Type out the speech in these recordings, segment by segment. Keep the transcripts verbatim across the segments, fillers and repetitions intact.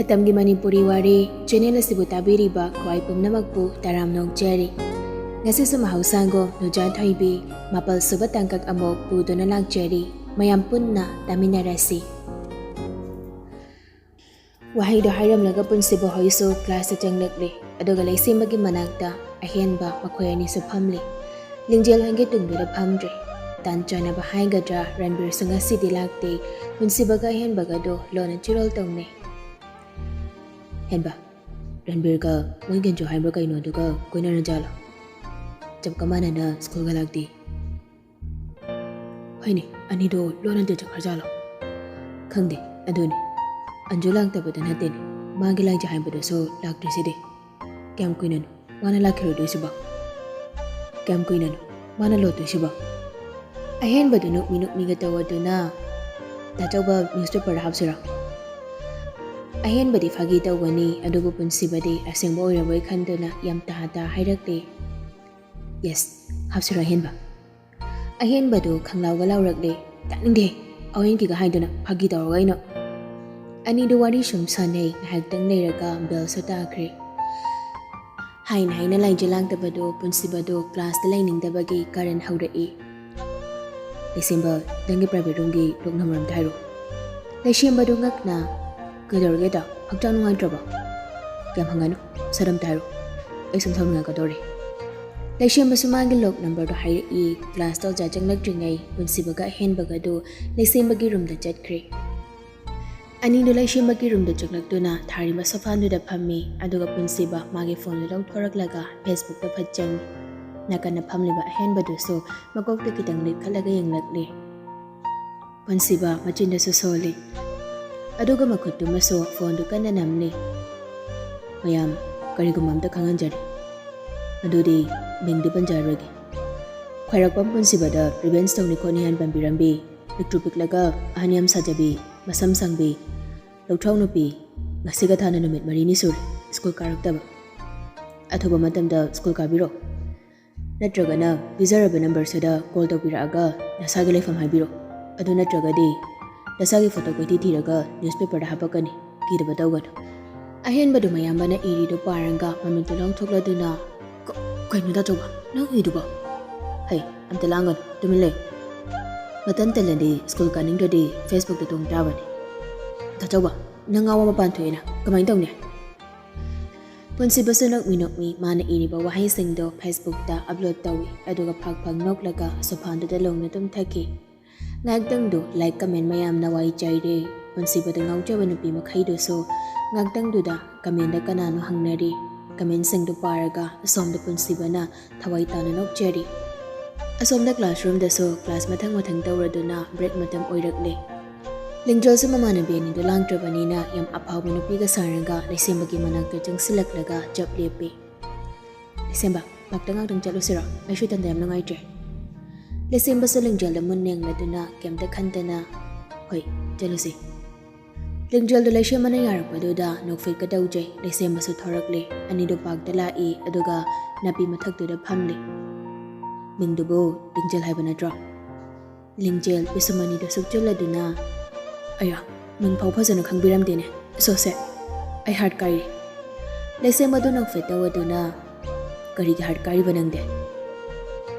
ꯇꯝꯒꯤ ꯃꯅꯤꯄꯨꯔꯤ ꯋꯥꯔꯤ ꯆꯦꯅꯦꯜ ꯑꯁꯤꯕꯨ ꯇꯥꯕꯤꯔꯤꯕ ꯈ꯭ꯋꯥꯏ ꯄꯨꯝꯅꯃꯛꯄꯨ ꯇꯔꯥꯝꯅ ꯑꯣꯛꯆꯔꯤ꯫ ꯉꯁꯤꯁꯨ ꯃꯍꯧꯁꯥꯒꯨꯝ ꯅꯨꯖꯥ ꯊꯣꯏꯕꯤ ꯃꯥꯄꯜ ꯁꯨꯕ ꯇꯥꯡꯀꯛ ꯑꯃꯨꯛ ꯄꯨꯗꯨꯅ ꯂꯥꯛꯆꯔꯤ꯫ ꯃꯌꯥꯝ ꯄꯨꯟꯅ ꯇꯥꯃꯤꯟꯅꯔꯁꯤ꯫ ꯋꯥꯍꯩꯗꯣ ꯍꯥꯏꯔꯝꯂꯒ ꯄꯨꯟꯁꯤꯕ ꯍꯣꯏꯁꯨ ꯀ꯭ꯂꯥꯁꯇ ꯆꯪꯂꯛꯂꯦ꯫ ꯑꯗꯨꯒ ꯂꯩꯁꯦꯝꯕꯒꯤ ꯃꯅꯥꯛꯇ ꯑꯍꯦꯟꯕ ꯃꯈꯣꯏ ꯑꯅꯤꯁꯨ ꯐꯝꯂꯤ꯫ ꯂꯤꯡꯖꯦꯜ ꯍꯟꯒꯦ ꯇꯨꯡꯗꯨꯗ ꯐꯝꯗ꯭ꯔꯦ꯫ ꯇꯥꯟ ꯆꯥꯅꯕ ꯍꯥꯏꯒꯗ꯭ꯔꯥ, ꯔꯟꯕꯤꯔꯁꯨ ꯉꯁꯤꯗꯤ ꯂꯥꯛꯇꯦ꯫ ꯄꯨꯟꯁꯤꯕꯒ ꯑꯍꯦꯟꯕꯒꯗꯣ ꯂꯣꯟꯅ ꯆꯤꯔꯣꯜ ꯇꯧꯅꯩ꯫ ꯍꯦꯟꯕ, ꯔꯟꯕꯤꯔꯒ ꯃꯣꯏ ꯒꯦꯟꯖꯣ ꯍꯥꯏꯕ꯭ꯔꯥ ꯀꯩꯅꯣꯗꯨꯒ ꯀꯣꯏꯅꯔꯖꯥꯠꯂꯣ? ꯆꯞꯀ ꯃꯥꯟꯅꯅ ꯁ꯭ꯀꯨꯜꯒ ꯂꯥꯛꯇꯦ꯫ ꯍꯣꯏꯅꯦ, ꯑꯅꯤꯗꯣ ꯂꯣꯟꯅ ꯗꯦꯠ ꯆꯠꯈ꯭ꯔꯖꯥꯠꯂꯣ? ꯈꯪꯗꯦ꯫ ꯑꯗꯨꯅꯤ, ꯑꯟꯖꯨ ꯂꯥꯛꯇꯕꯗ ꯅꯠꯇꯦꯅꯦ, ꯃꯥꯒꯤ ꯂꯥꯏꯖ ꯍꯥꯏꯕꯗꯨꯁꯨ ꯂꯥꯛꯇ꯭ꯔꯤꯁꯤꯗꯤ꯫ ꯀꯌꯥꯝ ꯀꯨꯏꯅꯅꯣ ꯃꯥꯅ ꯂꯥꯛꯈꯤꯔꯣꯏꯗꯣꯏꯁꯤꯕꯣ? ꯀꯌꯥꯝ ꯀꯨꯏꯅꯅꯣ ꯃꯥꯅ ꯂꯣꯠꯇꯣꯏꯁꯤꯕꯣ? ꯑꯍꯦꯟꯕꯗꯨ ꯅꯣꯛꯃꯤ ꯅꯣꯛꯃꯤꯒ ꯇꯧ ꯑꯗꯨꯅ, "ꯇꯥꯆꯧꯕ, ꯅ꯭ꯌꯨꯁꯄꯦꯄꯔꯗ ꯍꯥꯞꯁꯤꯔꯣ?" ꯑꯍꯦꯟꯕꯗꯤ ꯐꯥꯒꯤ ꯇꯧꯒꯅꯤ, ꯑꯗꯨꯕꯨ ꯄꯨꯟꯁꯤꯕꯗꯤ ꯑꯁꯦꯡꯕ ꯑꯣꯏꯔꯕꯣꯏ ꯈꯟꯗꯨꯅ ꯌꯥꯝ ꯇꯍꯥ ꯇꯍꯥ ꯍꯥꯏꯔꯛꯂꯦ꯫ "ꯌꯦꯁ, ꯍꯥꯞꯁꯤꯔꯣ ꯑꯍꯦꯟꯕ?" ꯑꯍꯦꯟꯕꯗꯨ ꯈꯪꯂꯥꯎꯒ ꯂꯥꯎꯔꯛꯂꯦ꯫ "ꯇꯥꯅꯤꯡꯗꯦ, ꯑꯍꯦꯟꯀꯤꯒ ꯍꯥꯏꯗꯨꯅ ꯐꯥꯒꯤ ꯇꯧꯔꯒ ꯑꯩꯅ꯫" ꯑꯅꯤꯗꯨ ꯋꯥꯔꯤ ꯁꯨꯝ ꯁꯥꯟꯅꯩ꯫ ꯉꯥꯏꯍꯥꯛꯇꯪ ꯂꯩꯔꯒ ꯕꯦꯜꯁꯨ ꯇꯥꯈ꯭ꯔꯦ꯫ ꯍꯥꯏꯅ ꯍꯥꯏꯅ ꯂꯥꯏꯖ ꯂꯥꯡꯗꯕꯗꯨ ꯄꯨꯟꯁꯤꯕꯗꯨ ꯀ꯭ꯂꯥꯁꯇ ꯂꯩꯅꯤꯡꯗꯕꯒꯤ ꯀꯥꯔꯟ ꯍꯧꯔꯛꯏ꯫ "ꯂꯩꯁꯦꯝꯕ, ꯅꯪꯒꯤ ꯄ꯭ꯔꯥꯏꯚꯦꯠ ꯔꯨꯝꯒꯤ ꯂꯣꯛ ꯅꯝꯕꯔ ꯑꯝꯇ ꯍꯥꯏꯔꯣ?" ꯂꯩꯁꯦꯝꯕꯗꯨ ꯉꯛꯅ, "ꯀꯩꯗꯧꯔꯒꯦꯗ? ꯍꯛꯆꯥꯡ ꯅꯨꯡꯉꯥꯏꯇ꯭ꯔꯕꯣ?" "ꯀꯌꯥꯝ ꯍꯪꯒꯅꯨ, ꯁꯠ ꯑꯝꯇ ꯍꯥꯏꯔꯣ, ꯑꯩ ꯁꯨꯝ ꯁꯥꯎꯅꯤꯡꯉꯛꯀꯗꯧꯔꯦ꯫" ꯂꯩꯁꯦꯝꯕꯁꯨ ꯃꯥꯒꯤ ꯂꯣꯛ ꯅꯝꯕꯔꯗꯣ ꯍꯥꯏꯔꯛꯏ꯫ ꯀ꯭ꯂꯥꯁꯇ ꯑꯣꯖꯥ ꯆꯪꯂꯛꯇ꯭ꯔꯤꯉꯩ ꯄꯨꯟꯁꯤꯕꯒ ꯑꯍꯦꯟꯕꯒꯗꯨ ꯂꯩꯁꯦꯝꯕꯒꯤ ꯔꯨꯝꯗ ꯆꯠꯈ꯭ꯔꯦ꯫ ꯑꯅꯤꯗꯨ ꯂꯩꯁꯦꯝꯕꯒꯤ ꯔꯨꯝꯗ ꯆꯪꯂꯛꯇꯨꯅ ꯊꯥꯔꯤꯕ ꯁꯣꯐꯥꯗꯨꯗ ꯐꯝꯃꯤ, ꯑꯗꯨꯒ ꯄꯨꯟꯁꯤꯕ ꯃꯥꯒꯤ ꯐꯣꯟꯗꯨ ꯂꯧꯊꯣꯔꯛꯂꯒ ꯐꯦꯁꯕꯨꯛꯇ ꯐꯠ ꯆꯪꯉꯤ꯫ ꯅꯥꯀꯟꯗ ꯐꯝꯂꯤꯕ ꯑꯍꯦꯟꯕꯗꯨꯁꯨ ꯃꯀꯣꯛꯇ ꯈꯤꯇꯪ ꯂꯤꯛꯈꯠꯂꯒ ꯌꯦꯡꯂꯛꯂꯤ꯫ ꯄꯨꯟꯁꯤꯕ ꯃꯆꯤꯟꯗꯁꯨ ꯁꯣꯜꯂꯤ, ꯑꯗꯨꯒ ꯃꯈꯨꯠꯇꯨꯃꯁꯨ ꯐꯣꯟꯗꯨ ꯀꯟꯅ ꯅꯝꯂꯤ꯫ "ꯃꯌꯥꯝ, ꯀꯔꯤꯒꯨꯝꯕ ꯑꯝꯇ ꯈꯪꯍꯟꯖꯔꯤ꯫ ꯑꯗꯨꯗꯤ ꯃꯤꯡꯗꯤ ꯄꯟꯖꯔꯣꯏꯒꯦ꯫ ꯈ꯭ꯋꯥꯏꯔꯥꯛꯄꯝ ꯄꯨꯟꯁꯤꯕꯗ ꯔꯤꯚꯦꯟꯖ ꯇꯧꯅꯤ ꯈꯣꯠꯅꯤ ꯍꯥꯏꯅ ꯄꯟꯕꯤꯔꯝꯕꯤ, ꯄꯤꯛꯇ꯭ꯔꯨ ꯄꯤꯛꯂꯒ ꯑꯍꯟ ꯌꯥꯝ ꯁꯥꯖꯕꯤ, ꯃꯁꯝ ꯁꯥꯡꯕꯤ, ꯂꯧꯊ꯭ꯔꯥꯎ ꯅꯨꯄꯤ, ꯉꯁꯤꯒ ꯊꯥꯅ ꯅꯨꯃꯤꯠ ꯃꯔꯤꯅꯤ ꯁꯨꯔꯦ ꯁ꯭ꯀꯨꯜ ꯀꯥꯔꯛꯇꯕ꯫ ꯑꯊꯨꯕ ꯃꯇꯝꯗ ꯁ꯭ꯀꯨꯜ ꯀꯥꯕꯤꯔꯣ꯫ ꯅꯠꯇ꯭ꯔꯒꯅ ꯄꯤꯖꯔꯕ ꯅꯝꯕꯔꯁꯤꯗ ꯀꯣꯜ ꯇꯧꯕꯤꯔꯛꯑꯒ ꯅꯁꯥꯒꯤ ꯂꯩꯐꯝ ꯍꯥꯏꯕꯤꯔꯣ꯫ ꯑꯗꯨ ꯅꯠꯇ꯭ꯔꯒꯗꯤ ꯅꯁꯥꯒꯤ ꯐꯣꯇꯣ ꯀꯣꯏꯊꯤ ꯊꯤꯔꯒ ꯅ꯭ꯌꯨꯁꯄꯦꯄꯔꯗ ꯍꯥꯞꯄꯛꯀꯅꯤ꯫ ꯀꯤꯗꯕ ꯇꯧꯒꯅꯨ꯫ ꯑꯍꯦꯟꯕꯗꯨ ꯃꯌꯥꯝꯕꯅ ꯏꯔꯤꯗꯨ ꯄꯥꯔꯒ ꯃꯃꯤꯠꯇꯨ ꯂꯥꯎꯊꯣꯛꯂꯗꯨꯅ, "ꯀ-, ꯀꯩꯅꯣ ꯗꯥꯆꯧꯕ, ꯅꯪ ꯏꯗꯨꯕꯣ? ꯍꯩ, ꯑꯝꯇ ꯂꯥꯡꯒꯅꯨ, ꯇꯨꯃꯤꯟ ꯂꯩꯌꯨ꯫ ꯃꯇꯟ ꯇꯜꯂꯗꯤ ꯁ꯭ꯀꯨꯜ ꯀꯥꯅꯤꯡꯗ꯭ꯔꯗꯤ Facebookꯇ ꯇꯣꯡ ꯇꯥꯕꯅꯤ꯫ ꯗꯥꯆꯧꯕ, ꯅꯪ ꯉꯥꯎꯕ ꯃꯄꯥꯟ ꯊꯣꯛꯑꯦꯅ, ꯀꯃꯥꯏꯅ ꯇꯧꯅꯤ?" ꯄꯨꯟꯁꯤꯕꯁꯨ ꯅꯣꯛꯃꯤ ꯅꯣꯛꯃꯤ ꯃꯥꯅ ꯏꯔꯤꯕ ꯋꯥꯍꯩꯁꯤꯡꯗꯣ Facebookꯇ upload ꯇꯧꯏ, ꯑꯗꯨꯒ ꯐꯥꯛ ꯐꯥꯛ ꯅꯣꯛꯂꯒ ꯁꯣꯐꯥꯗꯨꯗ ꯂꯣꯡꯅ ꯇꯨꯝꯊꯈꯤ꯫ ꯉꯥꯏꯍꯥꯛꯇꯪꯗꯨ like comment ꯃꯌꯥꯝꯅ ꯋꯥꯏ ꯆꯥꯏꯔꯦ꯫ ꯄꯨꯟꯁꯤꯕꯗ ꯉꯥꯎꯖꯕ ꯅꯨꯄꯤ ꯃꯈꯩꯗꯨꯁꯨ ꯉꯥꯏꯍꯥꯛꯇꯪꯗꯨꯗ commentꯗ ꯀꯅꯥꯅꯣ ꯍꯪꯅꯔꯤ꯫ Commentꯁꯤꯡꯗꯨ ꯄꯥꯔꯒ ꯑꯁꯣꯝꯗ ꯄꯨꯟꯁꯤꯕꯅ ꯊꯋꯥꯏ ꯇꯥꯅ ꯅꯣꯛꯆꯔꯤ꯫ ꯑꯁꯣꯝꯗ classroomꯗꯁꯨ class ꯃꯊꯪ ꯃꯊꯪ ꯇꯧꯔꯗꯨꯅ break ꯃꯇꯝ ꯑꯣꯏꯔꯛꯂꯦ꯫ ꯂꯤꯡꯖꯦꯜꯁꯨ ꯃꯃꯥꯟꯅꯕꯤ ꯑꯅꯤꯗꯨ ꯂꯥꯡꯗ꯭ꯔꯕꯅꯤꯅ ꯌꯥꯝ ꯑꯐꯥꯎꯕ ꯅꯨꯄꯤꯒ ꯁꯥꯔꯒ ꯂꯩꯁꯦꯝꯕꯒꯤ ꯃꯅꯥꯛꯇ ꯆꯪꯁꯤꯜꯂꯛꯂꯒ ꯆꯞ ꯂꯦꯞꯄꯤ꯫ "ꯂꯩꯁꯦꯝꯕ, ꯄꯥꯛꯇ ꯉꯥꯛꯇꯪ ꯆꯠꯂꯨꯁꯤꯔꯣ? ꯑꯩꯁꯨ ꯏꯊꯟꯗ ꯌꯥꯝ ꯅꯨꯡꯉꯥꯏꯇ꯭ꯔꯦ꯫" ꯂꯩꯁꯦꯝꯕꯁꯨ ꯂꯤꯡꯖꯦꯜꯗ ꯃꯨꯟ ꯌꯦꯡꯂꯗꯨꯅ ꯀꯩꯝꯇ ꯈꯟꯗꯅ, "ꯍꯣꯏ, ꯆꯠꯂꯨꯁꯤ꯫" ꯂꯤꯡꯖꯦꯜꯗꯨ ꯂꯩꯁꯦꯝꯕꯅ ꯌꯥꯔꯛꯄꯗꯨꯗ ꯅꯣꯛꯐꯦꯠꯀ ꯇꯧꯖꯩ꯫ ꯂꯩꯁꯦꯝꯕꯁꯨ ꯊꯣꯔꯛꯂꯦ꯫ ꯑꯅꯤꯗꯨ ꯄꯥꯛꯇ ꯂꯥꯛꯏ, ꯑꯗꯨꯒ ꯅꯥꯄꯤ ꯃꯊꯛꯇꯨꯗ ꯐꯝꯂꯤ꯫ "ꯃꯤꯡꯗꯨꯕꯨ ꯂꯤꯡꯖꯦꯜ ꯍꯥꯏꯕ ꯅꯠꯇ꯭ꯔꯣ?" ꯂꯤꯡꯖꯦꯜ ꯄꯤꯁꯨꯝ ꯑꯅꯤꯗꯨ ꯁꯨꯛꯆꯨꯜꯂꯗꯨꯅ, "ꯑꯌꯥ, ꯃꯤꯡ ꯐꯥꯎ ꯐꯖꯅ ꯈꯪꯕꯤꯔꯝꯗꯦꯅꯦ꯫ ꯁꯣꯁꯦ, ꯑꯩ heart ꯀꯥꯏꯔꯦ꯫" ꯂꯩꯁꯦꯝꯕꯗꯨ ꯅꯣꯛꯐꯦꯠ ꯇꯧꯔꯗꯨꯅ, "ꯀꯔꯤꯒꯤ heart ꯀꯥꯏꯔꯤꯕ ꯅꯪꯗꯤ?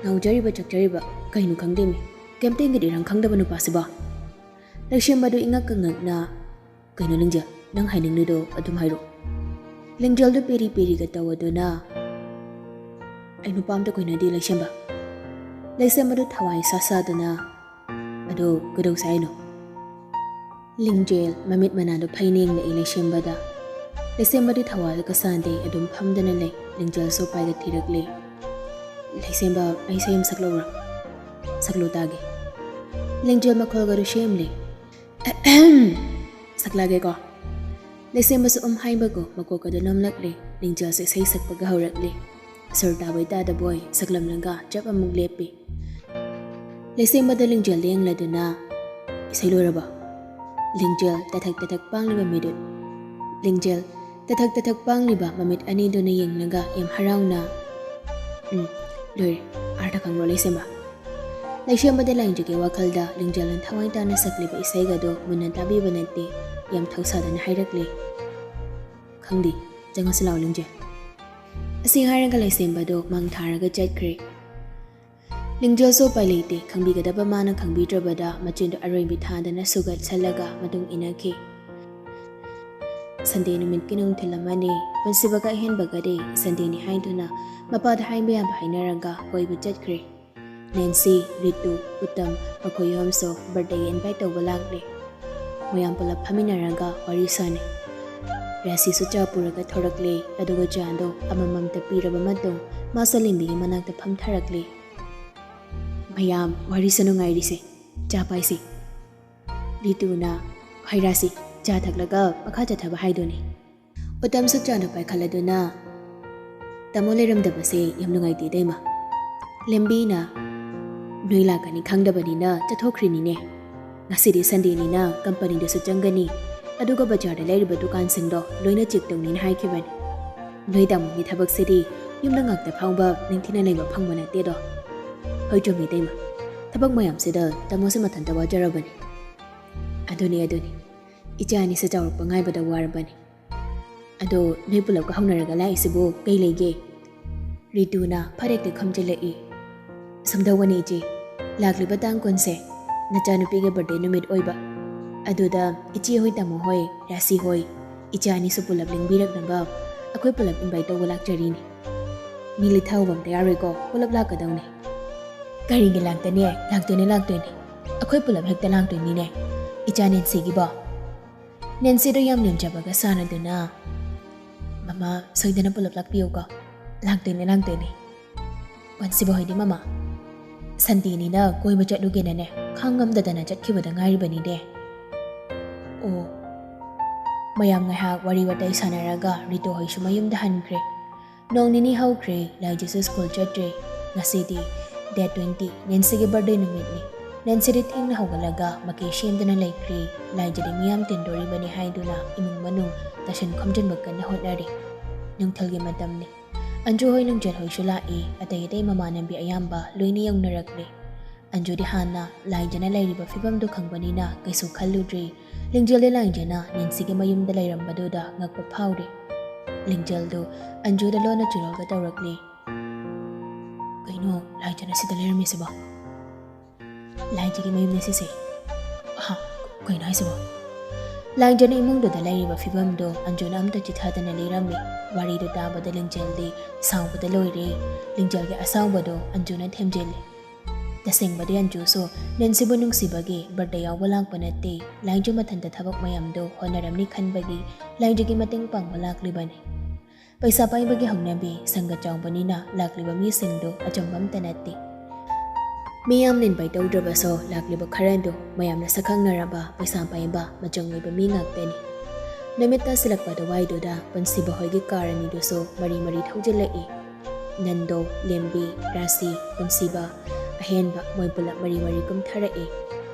ꯉꯥꯎꯖꯔꯤꯕ ꯆꯥꯛꯆꯔꯤꯕ, ꯀꯩꯅꯣ ꯈꯪꯗꯦꯃꯤ꯫ ꯀꯩꯝꯇ ꯏꯪꯒꯤꯠ ꯏꯔꯪ ꯈꯪꯗꯕ ꯅꯨꯄꯥꯁꯤꯕꯣ?" ꯂꯩꯁꯦꯝꯕꯗꯨ ꯏꯉꯛꯀ ꯉꯛꯅ, "ꯀꯩꯅꯣ ꯂꯤꯡꯖꯦꯜ, ꯅꯪ ꯍꯥꯏꯅꯤꯡꯂꯤꯗꯣ ꯑꯗꯨꯝ ꯍꯥꯏꯔꯣ꯫" ꯂꯤꯡꯖꯦꯜꯗꯨ ꯄꯦꯔꯤ ꯄꯦꯔꯤꯒ ꯇꯧꯔꯗꯨꯅ, "ꯑꯩ ꯅꯨꯄꯥ ꯑꯝꯇ ꯀꯣꯏꯅꯗꯦ ꯂꯩꯁꯦꯝꯕ꯫" ꯂꯩꯁꯦꯝꯕꯗꯨ ꯊꯋꯥꯏ ꯁꯥ ꯁꯥꯗꯨꯅ, "ꯑꯗꯣ ꯀꯩꯗꯧꯁꯦ ꯍꯥꯏꯅꯣ?" ꯂꯤꯡꯖꯦꯜ ꯃꯃꯤꯠ ꯃꯅꯥꯗꯨ ꯐꯩꯅ ꯌꯦꯡꯂꯛꯏ ꯂꯩꯁꯦꯝꯕꯗ꯫ ꯂꯩꯁꯦꯝꯕꯗꯤ ꯊꯋꯥꯗꯨ ꯀꯁꯥꯟꯗꯦ ꯑꯗꯨꯝ ꯐꯝꯗꯅ ꯂꯩ꯫ ꯂꯤꯡꯖꯦꯜꯁꯨ ꯄꯥꯏꯒ ꯊꯤꯔꯛꯂꯦ꯫ "ꯂꯩꯁꯦꯝꯕ, ꯑꯩ ꯏꯁꯩ ꯑꯃ ꯁꯛꯂꯛꯎꯔꯥ?" "ꯁꯛꯂꯣ ꯇꯥꯒꯦ꯫" ꯂꯤꯡꯖꯦꯜ ꯃꯈꯣꯜꯒꯗꯨ ꯁꯦꯝꯂꯦ꯫ "ꯁꯛꯂꯛꯑꯒꯦꯀꯣ꯫" ꯂꯩꯁꯦꯝꯕꯁꯨ ꯎꯝ ꯍꯥꯏꯕꯒꯨꯝ ꯃꯀꯣꯛꯀꯗꯨ ꯅꯣꯝꯂꯛꯂꯦ꯫ ꯂꯤꯡꯖꯦꯜꯁꯨ ꯏꯁꯩ ꯁꯛꯄꯒ ꯍꯧꯔꯛꯂꯦ꯫ ꯁꯨꯔ ꯇꯥꯕꯣꯏ ꯇꯥꯗꯕꯣꯏ ꯁꯛꯂꯝꯂꯒ ꯆꯞ ꯑꯃꯨꯛ ꯂꯦꯞꯄꯤ꯫ ꯂꯩꯁꯦꯝꯕꯗ ꯂꯤꯡꯖꯦꯜꯗ ꯌꯦꯡꯂꯗꯨꯅ, "ꯏꯁꯩ ꯂꯣꯏꯔꯕꯣ?" ꯂꯤꯡꯖꯦꯜ ꯇꯊꯛ ꯇꯊꯛ ꯄꯥꯡꯂꯤꯕ ꯃꯤꯗꯨ, ꯂꯤꯡꯖꯦꯜ ꯇꯊꯛ ꯇꯊꯛ ꯄꯥꯡꯂꯤꯕ ꯃꯃꯤꯠ ꯑꯅꯤꯗꯨꯅ ꯌꯦꯡꯂꯒ ꯌꯥꯝ ꯍꯔꯥꯎꯅ, "ꯎꯝ, ꯂꯣꯏꯔꯦ꯫ ꯑꯥꯔꯊ ꯈꯪꯕ꯭ꯔꯣ ꯂꯩꯁꯦꯝꯕ?" ꯇꯩꯁꯦꯝꯕꯗ ꯂꯥꯏꯟꯖꯒꯤ ꯋꯥꯈꯜꯗ ꯂꯤꯡꯖꯦꯜꯅ ꯊꯋꯥꯏ ꯇꯥꯅ ꯁꯛꯂꯤꯕ ꯏꯁꯩꯒꯗꯣ ꯃꯨꯟꯅ ꯇꯥꯕꯤꯕ ꯅꯠꯇꯦ꯫ ꯌꯥꯝ ꯊꯧꯁꯥꯗꯅ ꯍꯥꯏꯔꯛꯂꯦ, "ꯈꯪꯗꯦ, ꯆꯪꯉꯁꯤ ꯂꯥꯛꯑꯣ ꯂꯤꯡꯖꯦꯜ꯫ ꯑꯁꯤ ꯍꯥꯏꯔꯒ ꯂꯩꯁꯦꯝꯕꯗꯣ ꯃꯥꯡ ꯊꯥꯔꯒ ꯆꯠꯈ꯭ꯔꯦ꯫ ꯂꯤꯡꯖꯦꯜꯁꯨ ꯎꯄꯥꯏ ꯂꯩꯇꯦ꯫ ꯈꯪꯕꯤꯒꯗꯕ ꯃꯥꯅ ꯈꯪꯕꯤꯗ꯭ꯔꯕꯗ ꯃꯆꯤꯟꯗꯣ ꯑꯔꯣꯏꯕꯤ ꯊꯥꯗꯅ ꯁꯨꯒꯠꯁꯜꯂꯒ ꯃꯇꯨꯡ ꯏꯟꯅꯈꯤ꯫ ꯁꯟꯗꯦ ꯅꯨꯃꯤꯠꯀꯤ ꯅꯨꯡꯊꯤꯜ ꯑꯃꯅꯤ꯫ ꯄꯨꯟꯁꯤꯕꯒ ꯑꯍꯦꯟꯕꯒꯗꯤ ꯁꯟꯗꯦꯅꯤ ꯍꯥꯏꯗꯨꯅ ꯃꯄꯥꯗ ꯍꯥꯏꯕ ꯌꯥꯕ ꯍꯥꯏꯅꯔꯒ ꯀꯣꯏꯕ ꯆꯠꯈ꯭ꯔꯦ꯫ ꯅꯦꯟꯁꯤ, ꯔꯤꯇꯨ, ꯎꯇꯝ ꯃꯈꯣꯏ ꯑꯍꯨꯝꯁꯨ ꯕꯥꯔꯗꯦꯒꯤ ꯏꯟꯚꯥꯏꯠ ꯇꯧꯕ ꯂꯥꯛꯂꯦ꯫ ꯃꯌꯥꯝ ꯄꯨꯂꯞ ꯐꯝꯃꯤꯟꯅꯔꯒ ꯋꯥꯔꯤ ꯁꯥꯟꯅꯩ꯫ ꯔꯥꯁꯤꯁꯨ ꯆꯥ ꯄꯨꯔꯒ ꯊꯣꯔꯛꯂꯦ, ꯑꯗꯨꯒ ꯆꯥꯗꯣ ꯑꯃꯃꯝꯇ ꯄꯤꯔꯕ ꯃꯇꯨꯡ ꯃꯥꯁꯨ ꯂꯦꯝꯕꯤꯒꯤ ꯃꯅꯥꯛꯇ ꯐꯝꯊꯔꯛꯂꯦ꯫ "ꯃꯌꯥꯝ ꯋꯥꯔꯤꯁꯨ ꯅꯨꯡꯉꯥꯏꯔꯤꯁꯦ, ꯆꯥ ꯄꯥꯏꯁꯤ꯫" ꯔꯤꯇꯨꯅ, "ꯍꯣꯏ ꯔꯥꯁꯤ, ꯆꯥ ꯊꯛꯂꯒ ꯃꯈꯥ ꯆꯠꯊꯕ ꯍꯥꯏꯗꯨꯅꯤ꯫" ꯎꯇꯝꯁꯨ ꯆꯥꯗꯣ ꯄꯥꯏꯈꯠꯂꯗꯨꯅ, "ꯇꯥꯃꯣ ꯂꯩꯔꯝꯗꯕꯁꯦ ꯌꯥꯝ ꯅꯨꯡꯉꯥꯏꯇꯦ ꯏꯇꯩꯃ꯫" ꯂꯦꯝꯕꯤꯅ, "ꯅꯣꯏ ꯂꯥꯛꯀꯅꯤ ꯈꯪꯗꯕꯅꯤꯅ ꯆꯠꯊꯣꯛꯈ꯭ꯔꯤꯅꯤꯅꯦ꯫ ꯉꯁꯤꯗꯤ ꯁꯟꯗꯦꯅꯤꯅ ꯀꯝꯄꯅꯤꯗꯁꯨ ꯆꯪꯒꯅꯤ, ꯑꯗꯨꯒ ꯕꯖꯥꯔꯗ ꯂꯩꯔꯤꯕ ꯗꯨꯀꯥꯟꯁꯤꯡꯗꯣ ꯂꯣꯏꯅ ꯆꯦꯛ ꯇꯧꯅꯤꯅ ꯍꯥꯏꯈꯤꯕꯅꯤ꯫ ꯅꯣꯏ ꯇꯥꯃꯣꯒꯤ ꯊꯕꯛꯁꯤꯗꯤ ꯌꯨꯝꯗ ꯉꯥꯛꯇ ꯐꯥꯎꯕ ꯅꯤꯡꯊꯤꯅ ꯂꯩꯕ ꯐꯪꯕ ꯅꯠꯇꯦꯗꯣ꯫" "ꯍꯣꯏ ꯆꯨꯝꯃꯤ ꯏꯇꯩꯃ, ꯊꯕꯛ ꯃꯌꯥꯝꯁꯤꯗ ꯇꯥꯃꯣꯁꯦ ꯃꯊꯟꯇ ꯋꯥꯖꯔꯕꯅꯤ꯫" "ꯑꯗꯨꯅꯤ ꯑꯗꯨꯅꯤ, ꯏꯆꯥ ꯑꯅꯤꯁꯦ ꯆꯥꯎꯔꯛꯄ ꯉꯥꯏꯕꯗ ꯋꯥꯔꯕꯅꯤ꯫ ꯑꯗꯣ ꯅꯣꯏ ꯄꯨꯂꯞꯀ ꯍꯧꯅꯔꯒ ꯂꯥꯛꯏꯁꯤꯕꯨ ꯀꯩ ꯂꯩꯒꯦ?" ꯔꯤꯇꯨꯅ ꯐꯔꯦꯛꯇ ꯈꯝꯖꯤꯜꯂꯛꯏ꯫ "ꯁꯨꯝꯗꯧꯕꯅꯤ ꯏꯆꯦ, ꯂꯥꯛꯂꯤꯕ ꯇꯥꯡ ꯀꯨꯟꯁꯦ ꯅꯆꯥꯅꯨꯄꯤꯒꯤ ꯕꯥꯔꯗꯦ ꯅꯨꯃꯤꯠ ꯑꯣꯏꯕ꯫ ꯑꯗꯨꯗ ꯏꯆꯦ ꯍꯣꯏ, ꯇꯥꯃꯣ ꯍꯣꯏ, ꯔꯥꯁꯤ ꯍꯣꯏ, ꯏꯆꯥ ꯑꯅꯤꯁꯨ ꯄꯨꯂꯞ ꯂꯦꯡꯕꯤꯔꯛꯅꯕ ꯑꯩꯈꯣꯏ ꯄꯨꯂꯞ ꯏꯟꯚꯥꯏꯠ ꯇꯧꯕ ꯂꯥꯛꯆꯔꯤꯅꯤ꯫ ꯃꯤ ꯂꯤꯊꯍꯧꯕ ꯑꯝꯇ ꯌꯥꯔꯣꯏꯀꯣ, ꯄꯨꯂꯞ ꯂꯥꯛꯀꯗꯧꯅꯤ꯫" "ꯀꯔꯤꯒꯤ ꯂꯥꯛꯇꯅꯤ? ꯂꯥꯛꯇꯣꯏꯅꯦ, ꯂꯥꯛꯇꯣꯏꯅꯦ꯫ ꯑꯩꯈꯣꯏ ꯄꯨꯂꯞ ꯍꯦꯛꯇ ꯂꯥꯛꯇꯣꯏꯅꯤꯅꯦ, ꯏꯆꯥ ꯅꯦꯟꯁꯤꯒꯤꯕꯣ꯫" ꯅꯦꯟꯁꯤꯗꯣ ꯌꯥꯝ ꯂꯦꯝꯖꯕꯒ ꯁꯥꯟꯅꯗꯨꯅ, "ꯃꯃꯥ, ꯁꯣꯏꯗꯅ ꯄꯨꯂꯞ ꯂꯥꯛꯄꯤꯌꯨꯀꯣ꯫ ꯂꯥꯛꯇꯣꯏꯅꯦ, ꯂꯥꯛꯇꯣꯏꯅꯦ꯫ ꯄꯨꯟꯁꯤꯕ ꯍꯣꯏꯗꯤ ꯃꯃꯥ, ꯁꯟꯗꯦꯅꯤꯅ ꯀꯣꯏꯕ ꯆꯠꯂꯨꯒꯦꯅꯅꯦ, ꯈꯥꯡ ꯉꯝꯗꯗꯅ ꯆꯠꯈꯤꯕꯗ ꯉꯥꯏꯔꯤꯕꯅꯤꯅꯦ꯫" ꯑꯣ꯫ ꯃꯌꯥꯝ ꯉꯥꯏꯍꯥꯛ ꯋꯥꯔꯤ ꯋꯥꯇꯥꯏ ꯁꯥꯟꯅꯔꯒ ꯔꯤꯇꯨ ꯍꯣꯏꯁꯨ ꯃꯌꯨꯝꯗ ꯍꯟꯈ꯭ꯔꯦ꯫ ꯅꯣꯡ ꯅꯤꯅꯤ ꯍꯧꯈ꯭ꯔꯦ, ꯂꯥꯏꯖꯁꯨ ꯁ꯭ꯀꯨꯜ ꯆꯠꯇ꯭ꯔꯦ꯫ ꯉꯁꯤꯗꯤ ꯗꯦꯠ ꯇ꯭ꯋꯦꯟꯇꯤ, ꯅꯦꯟꯁꯤꯒꯤ ꯕꯥꯔꯗꯦ ꯅꯨꯃꯤꯠꯅꯤ꯫ ꯅꯦꯟꯁꯤꯗꯤ ꯊꯦꯡꯅ ꯍꯧꯒꯠꯂꯒ ꯃꯀꯩ ꯁꯦꯝꯗꯨꯅ ꯂꯩꯈ꯭ꯔꯦ꯫ ꯂꯥꯏꯖꯗꯤ ꯃꯤꯌꯥꯝ ꯇꯤꯟꯗꯣꯔꯤꯕꯅꯤ ꯍꯥꯏꯗꯨꯅ ꯏꯃꯨꯡ ꯃꯅꯨꯡ ꯇꯥꯁꯤꯟ ꯈꯣꯝꯖꯤꯟꯕ ꯀꯟꯅ ꯍꯣꯠꯅꯔꯤ꯫ ꯅꯨꯡꯊꯤꯜꯒꯤ ꯃꯇꯝꯅꯤ꯫ ꯑꯟꯖꯨ ꯍꯣꯏ, ꯂꯤꯡꯖꯦꯜ ꯍꯣꯏꯁꯨ ꯂꯥꯛꯏ꯫ ꯑꯇꯩ ꯑꯇꯩ ꯃꯃꯥꯟꯅꯕꯤ ꯑꯌꯥꯝꯕ ꯂꯣꯏꯅ ꯌꯧꯅꯔꯛꯂꯦ꯫ ꯑꯟꯖꯨꯗꯤ ꯍꯥꯟꯅ ꯂꯥꯏꯖꯅ ꯂꯩꯔꯤꯕ ꯐꯤꯕꯝꯗꯨ ꯈꯪꯕꯅꯤꯅ ꯀꯩꯁꯨ ꯈꯜꯂꯨꯗ꯭ꯔꯦ꯫ ꯂꯤꯡꯖꯦꯜꯗꯤ ꯂꯥꯏꯖꯅ ꯅꯦꯟꯁꯤꯒꯤ ꯃꯌꯨꯝꯗ ꯂꯩꯔꯝꯕꯗꯨꯗ ꯉꯛꯄ ꯐꯥꯎꯔꯦ꯫ ꯂꯤꯡꯖꯦꯜꯗꯨ ꯑꯟꯖꯨꯗ ꯂꯣꯟꯅ ꯆꯤꯔꯣꯜꯒ ꯇꯧꯔꯛꯂꯦ꯫ "ꯀꯩꯅꯣ ꯂꯥꯏꯖꯅ ꯁꯤꯗ ꯂꯩꯔꯝꯃꯤꯁꯤꯕꯣ? ꯂꯥꯏꯖꯒꯤ ꯃꯌꯨꯝꯅꯦ ꯁꯤꯁꯦ꯫ ꯍꯥ? ꯀꯩꯅꯣ ꯍꯥꯏꯁꯤꯕꯣ?" ꯂꯥꯏꯖꯅ ꯏꯃꯨꯡꯗꯨꯗ ꯂꯩꯔꯤꯕ ꯐꯤꯕꯝꯗꯣ ꯑꯟꯖꯨꯅ ꯑꯝꯇ ꯆꯤꯊꯗꯅ ꯂꯤꯔꯝꯃꯤ꯫ ꯋꯥꯔꯤꯗꯨ ꯇꯥꯕꯗ ꯂꯤꯡꯖꯦꯜꯗꯤ ꯁꯥꯎꯕꯗ ꯂꯣꯏꯔꯦ꯫ ꯂꯤꯡꯖꯦꯜꯒꯤ ꯑꯁꯥꯎꯕꯗꯣ ꯑꯟꯖꯨꯅ ꯊꯦꯝꯖꯤꯜꯂꯤ꯫ ꯇꯁꯦꯡꯕꯗꯤ ꯑꯟꯖꯨꯁꯨ ꯅꯦꯟꯁꯤꯕꯨ ꯅꯨꯡꯁꯤꯕꯒꯤ ꯕꯥꯔꯗꯦ ꯌꯥꯎꯕ ꯂꯥꯛꯄ ꯅꯠꯇꯦ꯫ ꯂꯥꯏꯖꯨ ꯃꯊꯟꯇ ꯊꯕꯛ ꯃꯌꯥꯝꯗꯣ ꯍꯣꯠꯅꯔꯝꯅꯤ ꯈꯟꯕꯒꯤ ꯂꯥꯏꯖꯒꯤ ꯃꯇꯦꯡ ꯄꯥꯡꯕ ꯂꯥꯛꯂꯤꯕꯅꯤ꯫ ꯄꯩꯁꯥ ꯄꯥꯏꯕꯒꯤ ꯍꯧꯅꯕꯤ ꯁꯪꯒ ꯆꯥꯎꯕꯅꯤꯅ ꯂꯥꯛꯂꯤꯕ ꯃꯤꯁꯤꯡꯗꯨ ꯑꯆꯝꯕ ꯑꯝꯇ ꯅꯠꯇꯦ꯫ ꯃꯤ ꯌꯥꯝꯅ ꯏꯟꯚꯥꯏꯠ ꯇꯧꯗ꯭ꯔꯕꯁꯨ ꯂꯥꯛꯂꯤꯕ ꯈꯔꯗꯨ ꯃꯌꯥꯝꯅ ꯁꯛꯈꯪꯅꯔꯕ ꯄꯩꯁꯥ ꯄꯥꯏꯕ ꯃꯆꯪ ꯑꯣꯏꯕ ꯃꯤ ꯉꯥꯛꯇꯅꯤ꯫ ꯅꯨꯃꯤꯠ ꯇꯥꯁꯤꯜꯂꯛꯄ ꯑꯗꯨꯋꯥꯏꯗꯨꯗ ꯄꯨꯟꯁꯤꯕ ꯍꯣꯏꯒꯤ ꯀꯥꯔ ꯑꯅꯤꯗꯨꯁꯨ ꯃꯔꯤ ꯃꯔꯤ ꯊꯧꯖꯤꯜꯂꯛꯏ꯫ ꯅꯟꯗꯣ, ꯂꯦꯝꯕꯤ, ꯔꯥꯁꯤ, ꯄꯨꯟꯁꯤꯕ, ꯑꯍꯦꯟꯕ ꯃꯣꯏ ꯄꯨꯂꯞ ꯃꯔꯤ ꯃꯔꯤ ꯀꯨꯝꯊꯔꯛꯏ꯫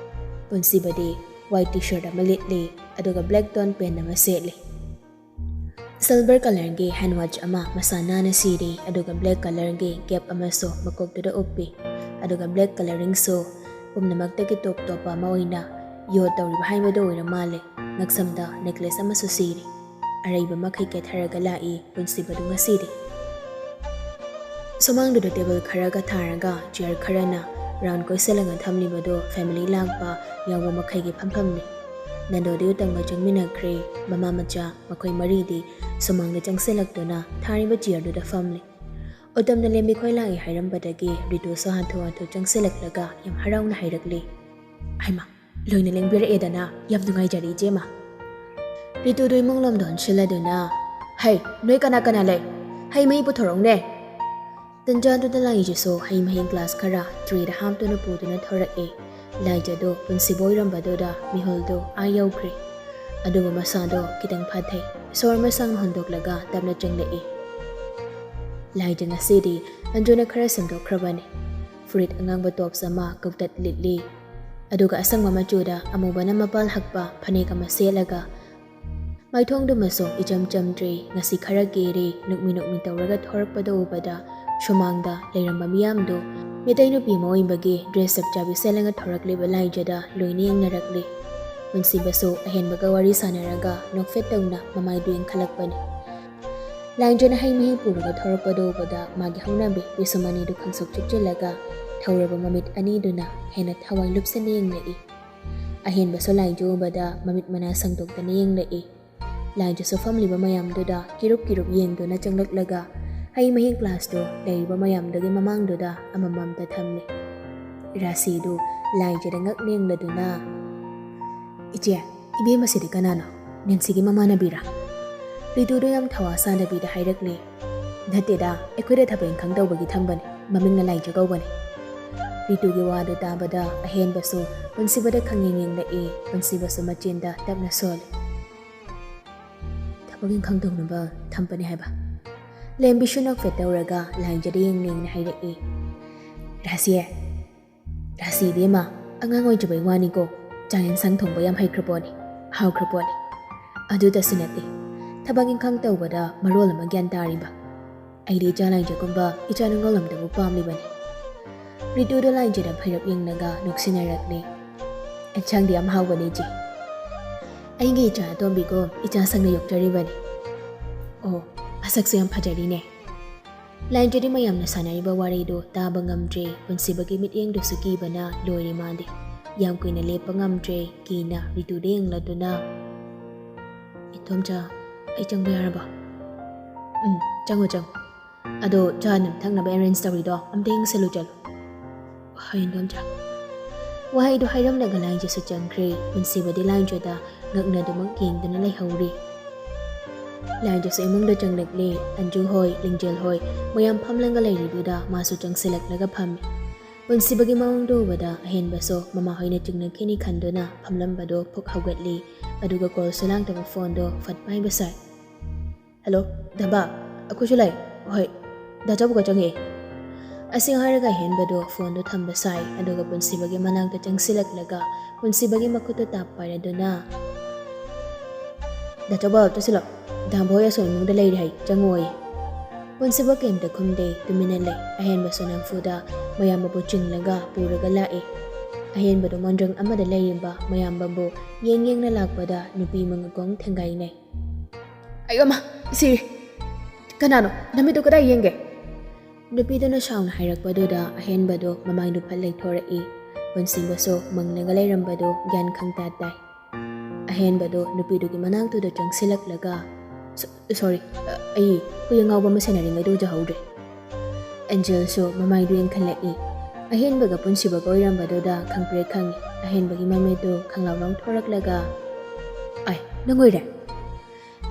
ꯄꯨꯟꯁꯤꯕꯗꯤ ꯋꯥꯏꯠ ꯇꯤ ꯁꯔꯠ ꯑꯃ ꯂꯤꯠꯂꯤ, ꯑꯗꯨꯒ ꯕ꯭ꯂꯦꯛ ꯇꯣꯟ ꯄꯦꯟ ꯑꯃ ꯁꯦꯠꯂꯤ꯫ ꯁꯤꯜꯚꯔ ꯀꯂꯔꯒꯤ ꯍꯦꯟ ꯋꯥꯆ ꯑꯃ ꯃꯁꯥ ꯅꯥꯟꯅ ꯁꯤꯔꯤ, ꯑꯗꯨꯒ ꯕ꯭ꯂꯦꯛ ꯀꯂꯔꯒꯤ ꯀꯦꯞ ꯑꯃꯁꯨ ꯃꯀꯣꯛꯇꯨꯗ ꯎꯞꯄꯤ, ꯑꯗꯨꯒ ꯕ꯭ꯂꯦꯛ ꯀꯂꯔꯤꯡꯁꯨ ꯄꯨꯝꯅꯃꯛꯇꯒꯤ ꯇꯣꯞ ꯇꯣꯞꯄ ꯑꯃ ꯑꯣꯏꯅ ꯌꯣ ꯇꯧꯔꯤꯕ ꯍꯥꯏꯕꯗꯨ ꯑꯣꯏꯔ ꯃꯥꯜꯂꯦ꯫ ꯉꯛꯁꯝꯗ ꯅꯦꯀ꯭ꯂꯦꯁ ꯑꯃꯁꯨ ꯁꯤꯔꯤ꯫ ꯑꯔꯩꯕ ꯃꯈꯩ ꯀꯦꯊꯔꯒ ꯂꯥꯛꯏ ꯄꯨꯟꯁꯤꯕꯗꯨ ꯉꯁꯤꯗꯤ꯫ ꯁꯨꯃꯥꯡꯗꯨꯗ ꯇꯦꯕꯜ ꯈꯔꯒ ꯊꯥꯔꯒ ꯆꯤꯌꯔ ꯈꯔꯅ ꯔꯥꯎꯟ ꯀꯣꯏꯁꯤꯜꯂꯒ ꯊꯝꯂꯤꯕꯗꯨ ꯐꯦꯃꯤꯂꯤ ꯂꯥꯛꯄ ꯌꯥꯎꯕ ꯃꯈꯩꯒꯤ ꯐꯝꯐꯝꯅꯤ꯫ ꯅꯟꯗꯣꯗꯤ ꯎꯇꯝꯒ ꯆꯪꯃꯤꯟꯅꯈ꯭ꯔꯦ꯫ ꯃꯃꯥ ꯃꯆꯥ ꯃꯈꯣꯏ ꯃꯔꯤꯗꯤ ꯁꯨꯃꯥꯡꯗ ꯆꯪꯁꯤꯜꯂꯛꯇꯨꯅ ꯊꯥꯔꯤꯕ ꯆꯤꯌꯔꯗꯨꯗ ꯐꯝꯂꯤ꯫ ꯎꯇꯝꯅ ꯂꯦꯝꯕꯤ ꯈꯣꯏ ꯂꯥꯛꯏ ꯍꯥꯏꯔꯝꯕꯗꯒꯤ ꯔꯤꯇꯨꯁꯨ ꯍꯥꯊꯨ ꯍꯥꯊꯨ ꯆꯪꯁꯤꯜꯂꯛꯂꯒ ꯌꯥꯝ ꯍꯔꯥꯎꯅ ꯍꯥꯏꯔꯛꯂꯤ, "ꯍꯩꯃꯥ, ꯂꯣꯏꯅ ꯂꯦꯡꯕꯤꯔꯛꯑꯦꯗꯅ, ꯌꯥꯝ ꯅꯨꯡꯉꯥꯏꯖꯔꯦ ꯏꯆꯦꯃ꯫" ꯔꯤꯇꯨꯗꯨ ꯏꯃꯨꯡꯂꯣꯝꯗ ꯑꯣꯟꯁꯤꯜꯂꯗꯨꯅ, "ꯍꯩ, ꯅꯣꯏ ꯀꯅꯥ ꯀꯅꯥ ꯂꯩ? ꯍꯩ ꯃꯍꯤ ꯄꯨꯊꯣꯔꯛꯎꯅꯦ!" ꯇꯟꯖꯥꯗꯨꯗ ꯂꯥꯛꯏꯁꯤꯁꯨ ꯍꯩ ꯃꯍꯤ ꯒ꯭ꯂꯥꯁ ꯈꯔ ꯇ꯭ꯔꯦꯗ ꯍꯥꯞꯇꯨꯅ ꯄꯨꯗꯨꯅ ꯊꯣꯔꯛꯑꯦ꯫ ꯂꯥꯏꯖꯗꯣ ꯄꯨꯟꯁꯤꯕ ꯑꯣꯏꯔꯝꯕꯗꯨꯗ ꯃꯤꯍꯨꯜꯗꯣ ꯑꯥ ꯌꯧꯈ꯭ꯔꯦ꯫ ꯑꯗꯨꯕꯨ ꯃꯁꯥꯗꯣ ꯈꯤꯇꯪ ꯐꯥꯊꯩ꯫ ꯁꯣꯔ ꯃꯁꯥꯡꯅ ꯍꯣꯟꯗꯣꯛꯂꯒ ꯇꯞꯅ ꯆꯪꯂꯛꯏ꯫ ꯂꯥꯏꯖ ꯉꯁꯤꯗꯤ ꯑꯟꯖꯨꯅ ꯈꯔ ꯁꯦꯝꯗꯣꯛꯈ꯭ꯔꯕꯅꯤ꯫ ꯐꯨꯔꯤꯠ ꯑꯉꯥꯡꯕ ꯇꯣꯞꯁ ꯑꯃ ꯀꯧꯇꯠ ꯂꯤꯠꯂꯤ꯫ ꯑꯗꯨꯒ ꯑꯁꯪꯕ ꯃꯆꯨꯗ ꯑꯃꯨꯕꯅ ꯃꯄꯥꯜ ꯍꯛꯄ ꯐꯅꯦꯛ ꯑꯃ ꯁꯦꯠꯂꯒ ꯃꯥꯏꯊꯣꯡꯗꯨꯃꯁꯨ ꯏꯆꯝ ꯆꯝꯗ꯭ꯔꯦ꯫ ꯉꯁꯤ ꯈꯔ ꯀꯦꯔꯦ, ꯅꯨꯛꯃꯤ ꯅꯨꯛꯃꯤ ꯇꯧꯔꯒ ꯊꯣꯔꯛꯄꯗ ꯎꯕꯗ ꯁꯨꯃꯥꯡꯗ ꯂꯩꯔꯝꯕ ꯃꯤꯌꯥꯝꯗꯨ ꯃꯤꯇꯩ ꯅꯨꯄꯤ ꯑꯃ ꯑꯣꯏꯕꯒꯤ ꯗ꯭ꯔꯦꯁ ꯆꯞ ꯆꯥꯕꯤ ꯁꯦꯠꯂꯒ ꯊꯣꯔꯛꯂꯤꯕ ꯂꯥꯏꯖꯗ ꯂꯣꯏꯅ ꯌꯦꯡꯅꯔꯛꯂꯤ꯫ ꯄꯨꯟꯁꯤꯕꯁꯨ ꯑꯍꯦꯟꯕꯒ ꯋꯥꯔꯤ ꯁꯥꯟꯅꯔꯒ ꯅꯣꯛꯐꯦꯠ ꯇꯧꯅ ꯃꯃꯥꯏꯗꯨ ꯌꯦꯡꯈꯠꯂꯛꯄꯅꯤ꯫ ꯂꯥꯏꯖꯅ ꯍꯩ ꯃꯍꯤ ꯄꯨꯔꯒ ꯊꯣꯔꯛꯄꯗꯨ ꯎꯕꯗ ꯃꯥꯒꯤ ꯍꯧꯅꯕꯤ ꯄꯤꯁꯨꯝ ꯑꯅꯤꯗꯨ ꯈꯪꯁꯨꯛ ꯆꯨꯞꯁꯤꯜꯂꯒ ꯊꯧꯔꯕ ꯃꯃꯤꯠ ꯑꯅꯤꯗꯨꯅ ꯍꯦꯟꯅ ꯊꯋꯥꯏ ꯂꯨꯞꯁꯟꯅ ꯌꯦꯡꯂꯛꯏ꯫ ꯑꯍꯦꯟꯕꯁꯨ ꯂꯥꯏꯖ ꯎꯕꯗ ꯃꯃꯤꯠ ꯃꯅꯥ ꯁꯪꯗꯣꯛꯇꯅ ꯌꯦꯡꯂꯛꯏ꯫ ꯂꯥꯏꯖꯁꯨ ꯐꯝꯂꯤꯕ ꯃꯌꯥꯝꯗꯨꯗ ꯀꯤꯔꯨꯞ ꯀꯤꯔꯨꯞ ꯌꯦꯡꯗꯨꯅ ꯆꯪꯂꯛꯂꯒ ꯍꯩ ꯃꯍꯤ ꯒ꯭ꯂꯥꯁꯇꯨ ꯂꯩꯔꯤꯕ ꯃꯌꯥꯝꯗꯨꯒꯤ ꯃꯃꯥꯡꯗꯨꯗ ꯑꯃꯃꯝꯇ ꯊꯝꯂꯦ꯫ ꯔꯥꯁꯤꯗꯨ ꯂꯥꯏꯖꯗ ꯉꯛ ꯂꯦꯡꯂꯗꯨꯅ, "ꯏꯆꯦ, ꯏꯕꯦꯝꯃꯁꯤꯗꯤ ꯀꯅꯥꯅꯣ? ꯅꯦꯟꯁꯤꯒꯤ ꯃꯃꯥꯟꯅꯕꯤꯔꯥ?" ꯔꯤꯇꯨꯗꯨ ꯌꯥꯝ ꯊꯋꯥ ꯁꯥꯗꯕꯤꯗ ꯍꯥꯏꯔꯛꯂꯦ꯫ "ꯅꯠꯇꯦꯗ, ꯑꯩꯈꯣꯏꯗ ꯊꯕꯛ ꯏꯪꯈꯥꯡ ꯇꯧꯕꯒꯤ ꯊꯝꯕꯅꯤ, ꯃꯃꯤꯡꯅ ꯂꯥꯏꯖ ꯀꯧꯕꯅꯤ꯫" ꯔꯤꯇꯨꯒꯤ ꯋꯥꯗꯨ ꯇꯥꯕꯗ ꯑꯍꯦꯟꯕꯁꯨ ꯄꯨꯟꯁꯤꯕꯗ ꯈꯪꯌꯦꯡ ꯌꯦꯡꯂꯛꯏ, ꯄꯨꯟꯁꯤꯕꯁꯨ ꯃꯆꯤꯟꯗ ꯇꯞꯅ ꯁꯣꯜꯂꯤ꯫ "ꯊꯕꯛ ꯏꯪꯈꯥꯡ ꯇꯧꯅꯕ ꯊꯝꯕꯅꯤ ꯍꯥꯏꯕ?" ꯂꯦꯝꯕꯤꯁꯨ ꯅꯣꯛꯐꯦꯠ ꯇꯧꯔꯒ ꯂꯥꯏꯖꯗ ꯌꯦꯡ ꯌꯦꯡꯅ ꯍꯥꯏꯔꯛꯏ꯫ "ꯔꯥꯁꯤ, ꯔꯥꯁꯤ ꯏꯕꯦꯝꯃ, ꯑꯉꯥꯡ ꯑꯣꯏꯖꯕꯩ ꯋꯥꯅꯤꯀꯣ, ꯆꯥꯛ ꯌꯦꯟꯁꯥꯡ ꯊꯣꯡꯕ ꯌꯥꯝ ꯍꯩꯈ꯭ꯔ ꯄꯣꯠꯅꯤ, ꯍꯥꯎꯈ꯭ꯔ ꯄꯣꯠꯅꯤ꯫ ꯑꯗꯨꯇꯁꯨ ꯅꯠꯇꯦ, ꯊꯕꯛ ꯏꯪꯈꯥꯡ ꯇꯧꯕꯗ ꯃꯔꯣꯜ ꯑꯃ ꯒ꯭ꯌꯥꯟ ꯇꯥꯔꯤꯕ꯫ ꯑꯩꯗꯤ ꯏꯆꯥ ꯂꯥꯏꯖꯒꯨꯝꯕ ꯏꯆꯥ ꯅꯨꯡꯉꯣꯜ ꯑꯃꯗꯕꯨ ꯄꯥꯝꯂꯤꯕꯅꯤ꯫" ꯔꯤꯇꯨꯗ ꯂꯥꯏꯖꯗ ꯐꯩꯔꯞ ꯌꯦꯡꯂꯒ ꯅꯣꯛꯁꯤꯟꯅꯔꯛꯂꯦ꯫ "ꯑꯦꯟꯁꯥꯡꯗꯤ ꯌꯥꯝ ꯍꯥꯎꯕꯅꯦ, ꯏꯆꯦ꯫ ꯑꯩꯒꯤ ꯏꯆꯥ ꯑꯇꯣꯝꯕꯤꯒꯨꯝ ꯏꯆꯥ ꯁꯪꯅ ꯌꯣꯛꯆꯔꯤꯕꯅꯤ꯫ ꯑꯣ, ꯃꯁꯛꯁꯨ ꯌꯥꯝ ꯐꯖꯔꯤꯅꯦ꯫" ꯂꯥꯏꯖꯗꯤ ꯃꯌꯥꯝꯅ ꯁꯥꯟꯅꯔꯤꯕ ꯋꯥꯔꯤꯗꯨ ꯇꯥꯕ ꯉꯝꯗ꯭ꯔꯦ꯫ ꯄꯨꯟꯁꯤꯕꯒꯤ ꯃꯤꯠꯌꯦꯡꯗꯨꯁꯨ ꯀꯤꯕꯅ ꯂꯣꯏꯔꯦ ꯃꯥꯗꯤ꯫ ꯌꯥꯝ ꯀꯨꯏꯅ ꯂꯦꯞꯄ ꯉꯝꯗ꯭ꯔꯦ, ꯀꯤꯅ ꯔꯤꯇꯨꯗ ꯌꯦꯡꯂꯗꯨꯅ, "ꯏꯗꯣꯝꯆꯥ, ꯑꯩ ꯆꯪꯕ ꯌꯥꯔꯕ?" "ꯎꯝ, ꯆꯪꯉꯣ, ꯆꯪꯉꯣ꯫ ꯑꯗꯣ ꯆꯥꯅꯕ ꯊꯛꯅꯕ ꯑꯦꯔꯦꯟꯖ ꯇꯧꯔꯤꯗꯣ ꯑꯝꯇ ꯌꯦꯡꯁꯜꯂꯨ ꯆꯠꯂꯨ꯫" "ꯍꯣꯏ, ꯏꯗꯣꯝꯆꯥ꯫" ꯋꯥꯍꯩꯗꯨ ꯍꯥꯏꯔꯝꯂꯒ ꯂꯥꯏꯖꯁꯨ ꯆꯪꯈ꯭ꯔꯦ꯫ ꯄꯨꯟꯁꯤꯕꯗꯤ ꯂꯥꯏꯖꯗ ꯉꯛꯅꯗꯨꯃꯛ ꯌꯦꯡꯗꯨꯅ ꯂꯩꯍꯧꯔꯤ꯫ ꯂꯥꯏꯖꯁꯨ ꯏꯃꯨꯡꯗ ꯆꯪꯂꯛꯂꯦ꯫ ꯑꯟꯖꯨ ꯍꯣꯏ, ꯂꯤꯡꯖꯦꯜ ꯍꯣꯏ ꯃꯌꯥꯝ ꯐꯝꯂꯒ ꯂꯩꯔꯤꯗꯨꯗ ꯃꯥꯁꯨ ꯆꯪꯁꯤꯜꯂꯛꯂꯒ ꯐꯝꯃꯤ꯫ ꯄꯨꯟꯁꯤꯕꯒꯤ ꯃꯑꯣꯡꯗꯨ ꯎꯕꯗ ꯑꯍꯦꯟꯕꯁꯨ ꯃꯃꯥ ꯍꯣꯏꯅ ꯆꯤꯡꯅꯈꯤꯅꯤ ꯈꯟꯗꯨꯅ ꯐꯝꯂꯝꯕꯗꯨ ꯐꯨꯛ ꯍꯧꯒꯠꯂꯤ꯫ ꯑꯗꯨꯒ ꯀꯣꯜꯁꯨ ꯂꯥꯛꯇꯕ ꯐꯣꯟꯗꯣ ꯐꯠ ꯄꯥꯏꯕ ꯁꯥꯏ꯫ "ꯍꯜꯂꯣ, ꯗꯥꯕ, ꯑꯩꯈꯣꯏꯁꯨ ꯂꯥꯛꯑꯦ꯫ ꯍꯣꯏ, ꯗꯥ ꯆꯥꯎꯕꯒ ꯆꯪꯉꯛꯑꯦ꯫" ꯑꯁꯤ ꯍꯥꯏꯔꯒ ꯑꯍꯦꯟꯕꯗꯨ ꯐꯣꯟꯗꯨ ꯊꯝꯕ ꯁꯥꯏ꯫ ꯑꯗꯨꯒ ꯄꯨꯟꯁꯤꯕꯒꯤ ꯃꯅꯥꯛꯇ ꯆꯪꯁꯤꯜꯂꯛꯂꯒ ꯄꯨꯟꯁꯤꯕꯒꯤ ꯃꯈꯨꯠꯇꯨ ꯇꯥꯞ ꯄꯥꯏꯔꯗꯨꯅ, "ꯗꯥ ꯆꯥꯎꯕ, ꯆꯠꯁꯤꯜꯂꯣ꯫ ꯗꯥꯕ ꯍꯣꯏ ꯑꯁꯣꯝ ꯏꯃꯨꯡꯗ ꯂꯩꯔꯤ ꯍꯥꯏ, ꯆꯪꯉꯛꯑꯣꯌꯦ꯫" ꯄꯨꯟꯁꯤꯕ ꯀꯩꯝꯇ ꯈꯨꯝꯗꯦ, ꯇꯨꯃꯤꯟꯅ ꯂꯩ꯫ ꯑꯍꯦꯟꯕꯁꯨ ꯅꯝꯐꯨꯗ ꯃꯌꯥꯝꯕꯕꯨ ꯆꯤꯡꯂꯒ ꯄꯨꯔꯒ ꯂꯥꯛꯏ꯫ ꯑꯍꯦꯟꯕꯗꯣ ꯃꯣꯟꯗ꯭ꯔꯪ ꯑꯃꯗ ꯂꯩꯔꯤꯕ ꯃꯌꯥꯝꯕꯕꯨ ꯌꯦꯡ ꯌꯦꯡꯅ ꯂꯥꯛꯄꯗ ꯅꯨꯄꯤ ꯃꯉꯛꯀꯣꯡ ꯊꯦꯡꯒꯥꯏꯅꯩ꯫ "ꯑꯌꯣꯃ, ꯁꯤꯔꯦ! ꯀꯅꯥꯅꯣ? ꯅꯃꯤꯠꯇꯨ ꯀꯗꯥꯏ ꯌꯦꯡꯒꯦ?" ꯅꯨꯄꯤꯗꯨꯅ ꯁꯥꯎꯅ ꯍꯥꯏꯔꯛꯄꯗꯨꯗ ꯑꯍꯦꯟꯕꯗꯣ ꯃꯃꯥꯏꯗꯨ ꯐꯠ ꯂꯩꯊꯣꯔꯛꯏ꯫ ꯄꯨꯟꯁꯤꯕꯁꯨ ꯃꯪꯂꯒ ꯂꯩꯔꯝꯕꯗꯨ ꯒ꯭ꯌꯥꯟ ꯈꯪꯇꯥ ꯇꯥꯏ꯫ ꯑꯍꯦꯟꯕꯗꯨ ꯅꯨꯄꯤꯗꯨꯒꯤ ꯃꯅꯥꯛꯇꯨꯗ ꯆꯪꯁꯤꯜꯂꯛꯂꯒ, "ꯁꯣ-, ꯁꯣꯔꯤ, ꯑ, ꯑꯩ ꯍꯨꯏ ꯑꯉꯥꯎꯕ ꯑꯃ ꯁꯦꯟꯅꯔꯤꯉꯩꯗ ꯎꯖꯍꯧꯗ꯭ꯔꯦ꯫" ꯑꯦꯟꯖꯦꯜꯁꯨ ꯃꯃꯥꯏꯗꯨ ꯌꯦꯡꯈꯠꯂꯛꯏ꯫ ꯑꯍꯦꯟꯕꯒ ꯄꯨꯟꯁꯤꯕꯒ ꯑꯣꯏꯔꯝꯕꯗꯨꯗ ꯈꯪꯄ꯭ꯔꯦꯛ ꯈꯪꯉꯤ꯫ ꯑꯍꯦꯟꯕꯒꯤ ꯃꯃꯤꯠꯇꯨ ꯈꯪꯂꯥꯎ ꯂꯥꯎꯊꯣꯔꯛꯂꯒ, "ꯑꯥꯏ, ꯅꯪ ꯑꯣꯏꯔꯦ?"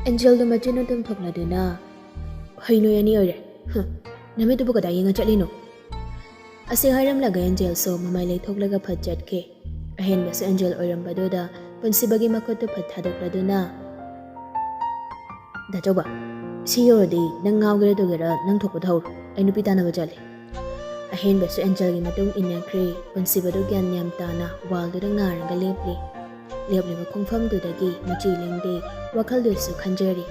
ꯑꯦꯟꯖꯦꯜꯗꯨ ꯃꯆꯤꯟ ꯇꯨꯝꯊꯣꯛꯂꯗꯨꯅ, "ꯍꯩ, ꯅꯣꯏ ꯑꯅꯤ ꯑꯣꯏꯔꯦ꯫ ꯍꯨꯝ, ꯅꯃꯤꯠꯇꯨꯕꯨ ꯀꯗꯥꯏ ꯌꯦꯡꯉ ꯆꯠꯂꯤꯅꯣ?" ꯑꯁꯤ ꯍꯥꯏꯔꯝꯂꯒ ꯑꯦꯟꯖꯦꯜꯁꯨ ꯃꯃꯥꯏ ꯂꯩꯊꯣꯛꯂꯒ ꯐꯠ ꯆꯠꯈꯤ꯫ ꯑꯍꯦꯟꯕꯁꯨ ꯑꯦꯟꯖꯦꯜ ꯑꯣꯏꯔꯝꯕꯗꯨꯗ ꯄꯨꯟꯁꯤꯕꯒꯤ ꯃꯈꯨꯠꯇꯨ ꯐꯠ ꯊꯥꯗꯣꯛꯂꯗꯨꯅ, "ꯗꯥꯆꯧꯕ, ꯁꯤ ꯌꯧꯔꯗꯤ ꯅꯪ ꯉꯥꯎꯒꯦꯔꯥ ꯇꯧꯒꯦꯔꯥ ꯅꯪ ꯊꯣꯛꯄ ꯇꯧꯍꯧꯔꯣ, ꯑꯩ ꯅꯨꯄꯤ ꯇꯥꯟꯅꯕ ꯆꯠꯂꯦ꯫" ꯑꯍꯦꯟꯕꯁꯨ ꯑꯦꯟꯖꯦꯜꯒꯤ ꯃꯇꯨꯡ ꯏꯟꯅꯈ꯭ꯔꯦ꯫ ꯄꯨꯟꯁꯤꯕꯗꯨ ꯒ꯭ꯌꯥꯟ ꯌꯥꯝ ꯇꯥꯅ ꯋꯥꯜꯗꯨꯗ ꯉꯥꯔꯒ ꯂꯦꯞꯂꯤ꯫ ꯂꯦꯞꯂꯤꯕ ꯈꯣꯡꯐꯝꯗꯨꯗꯒꯤ ꯃꯆꯤ ꯂꯦꯡꯗꯦ, ꯋꯥꯈꯜꯗꯨꯁꯨ ꯈꯟꯖꯔꯤ꯫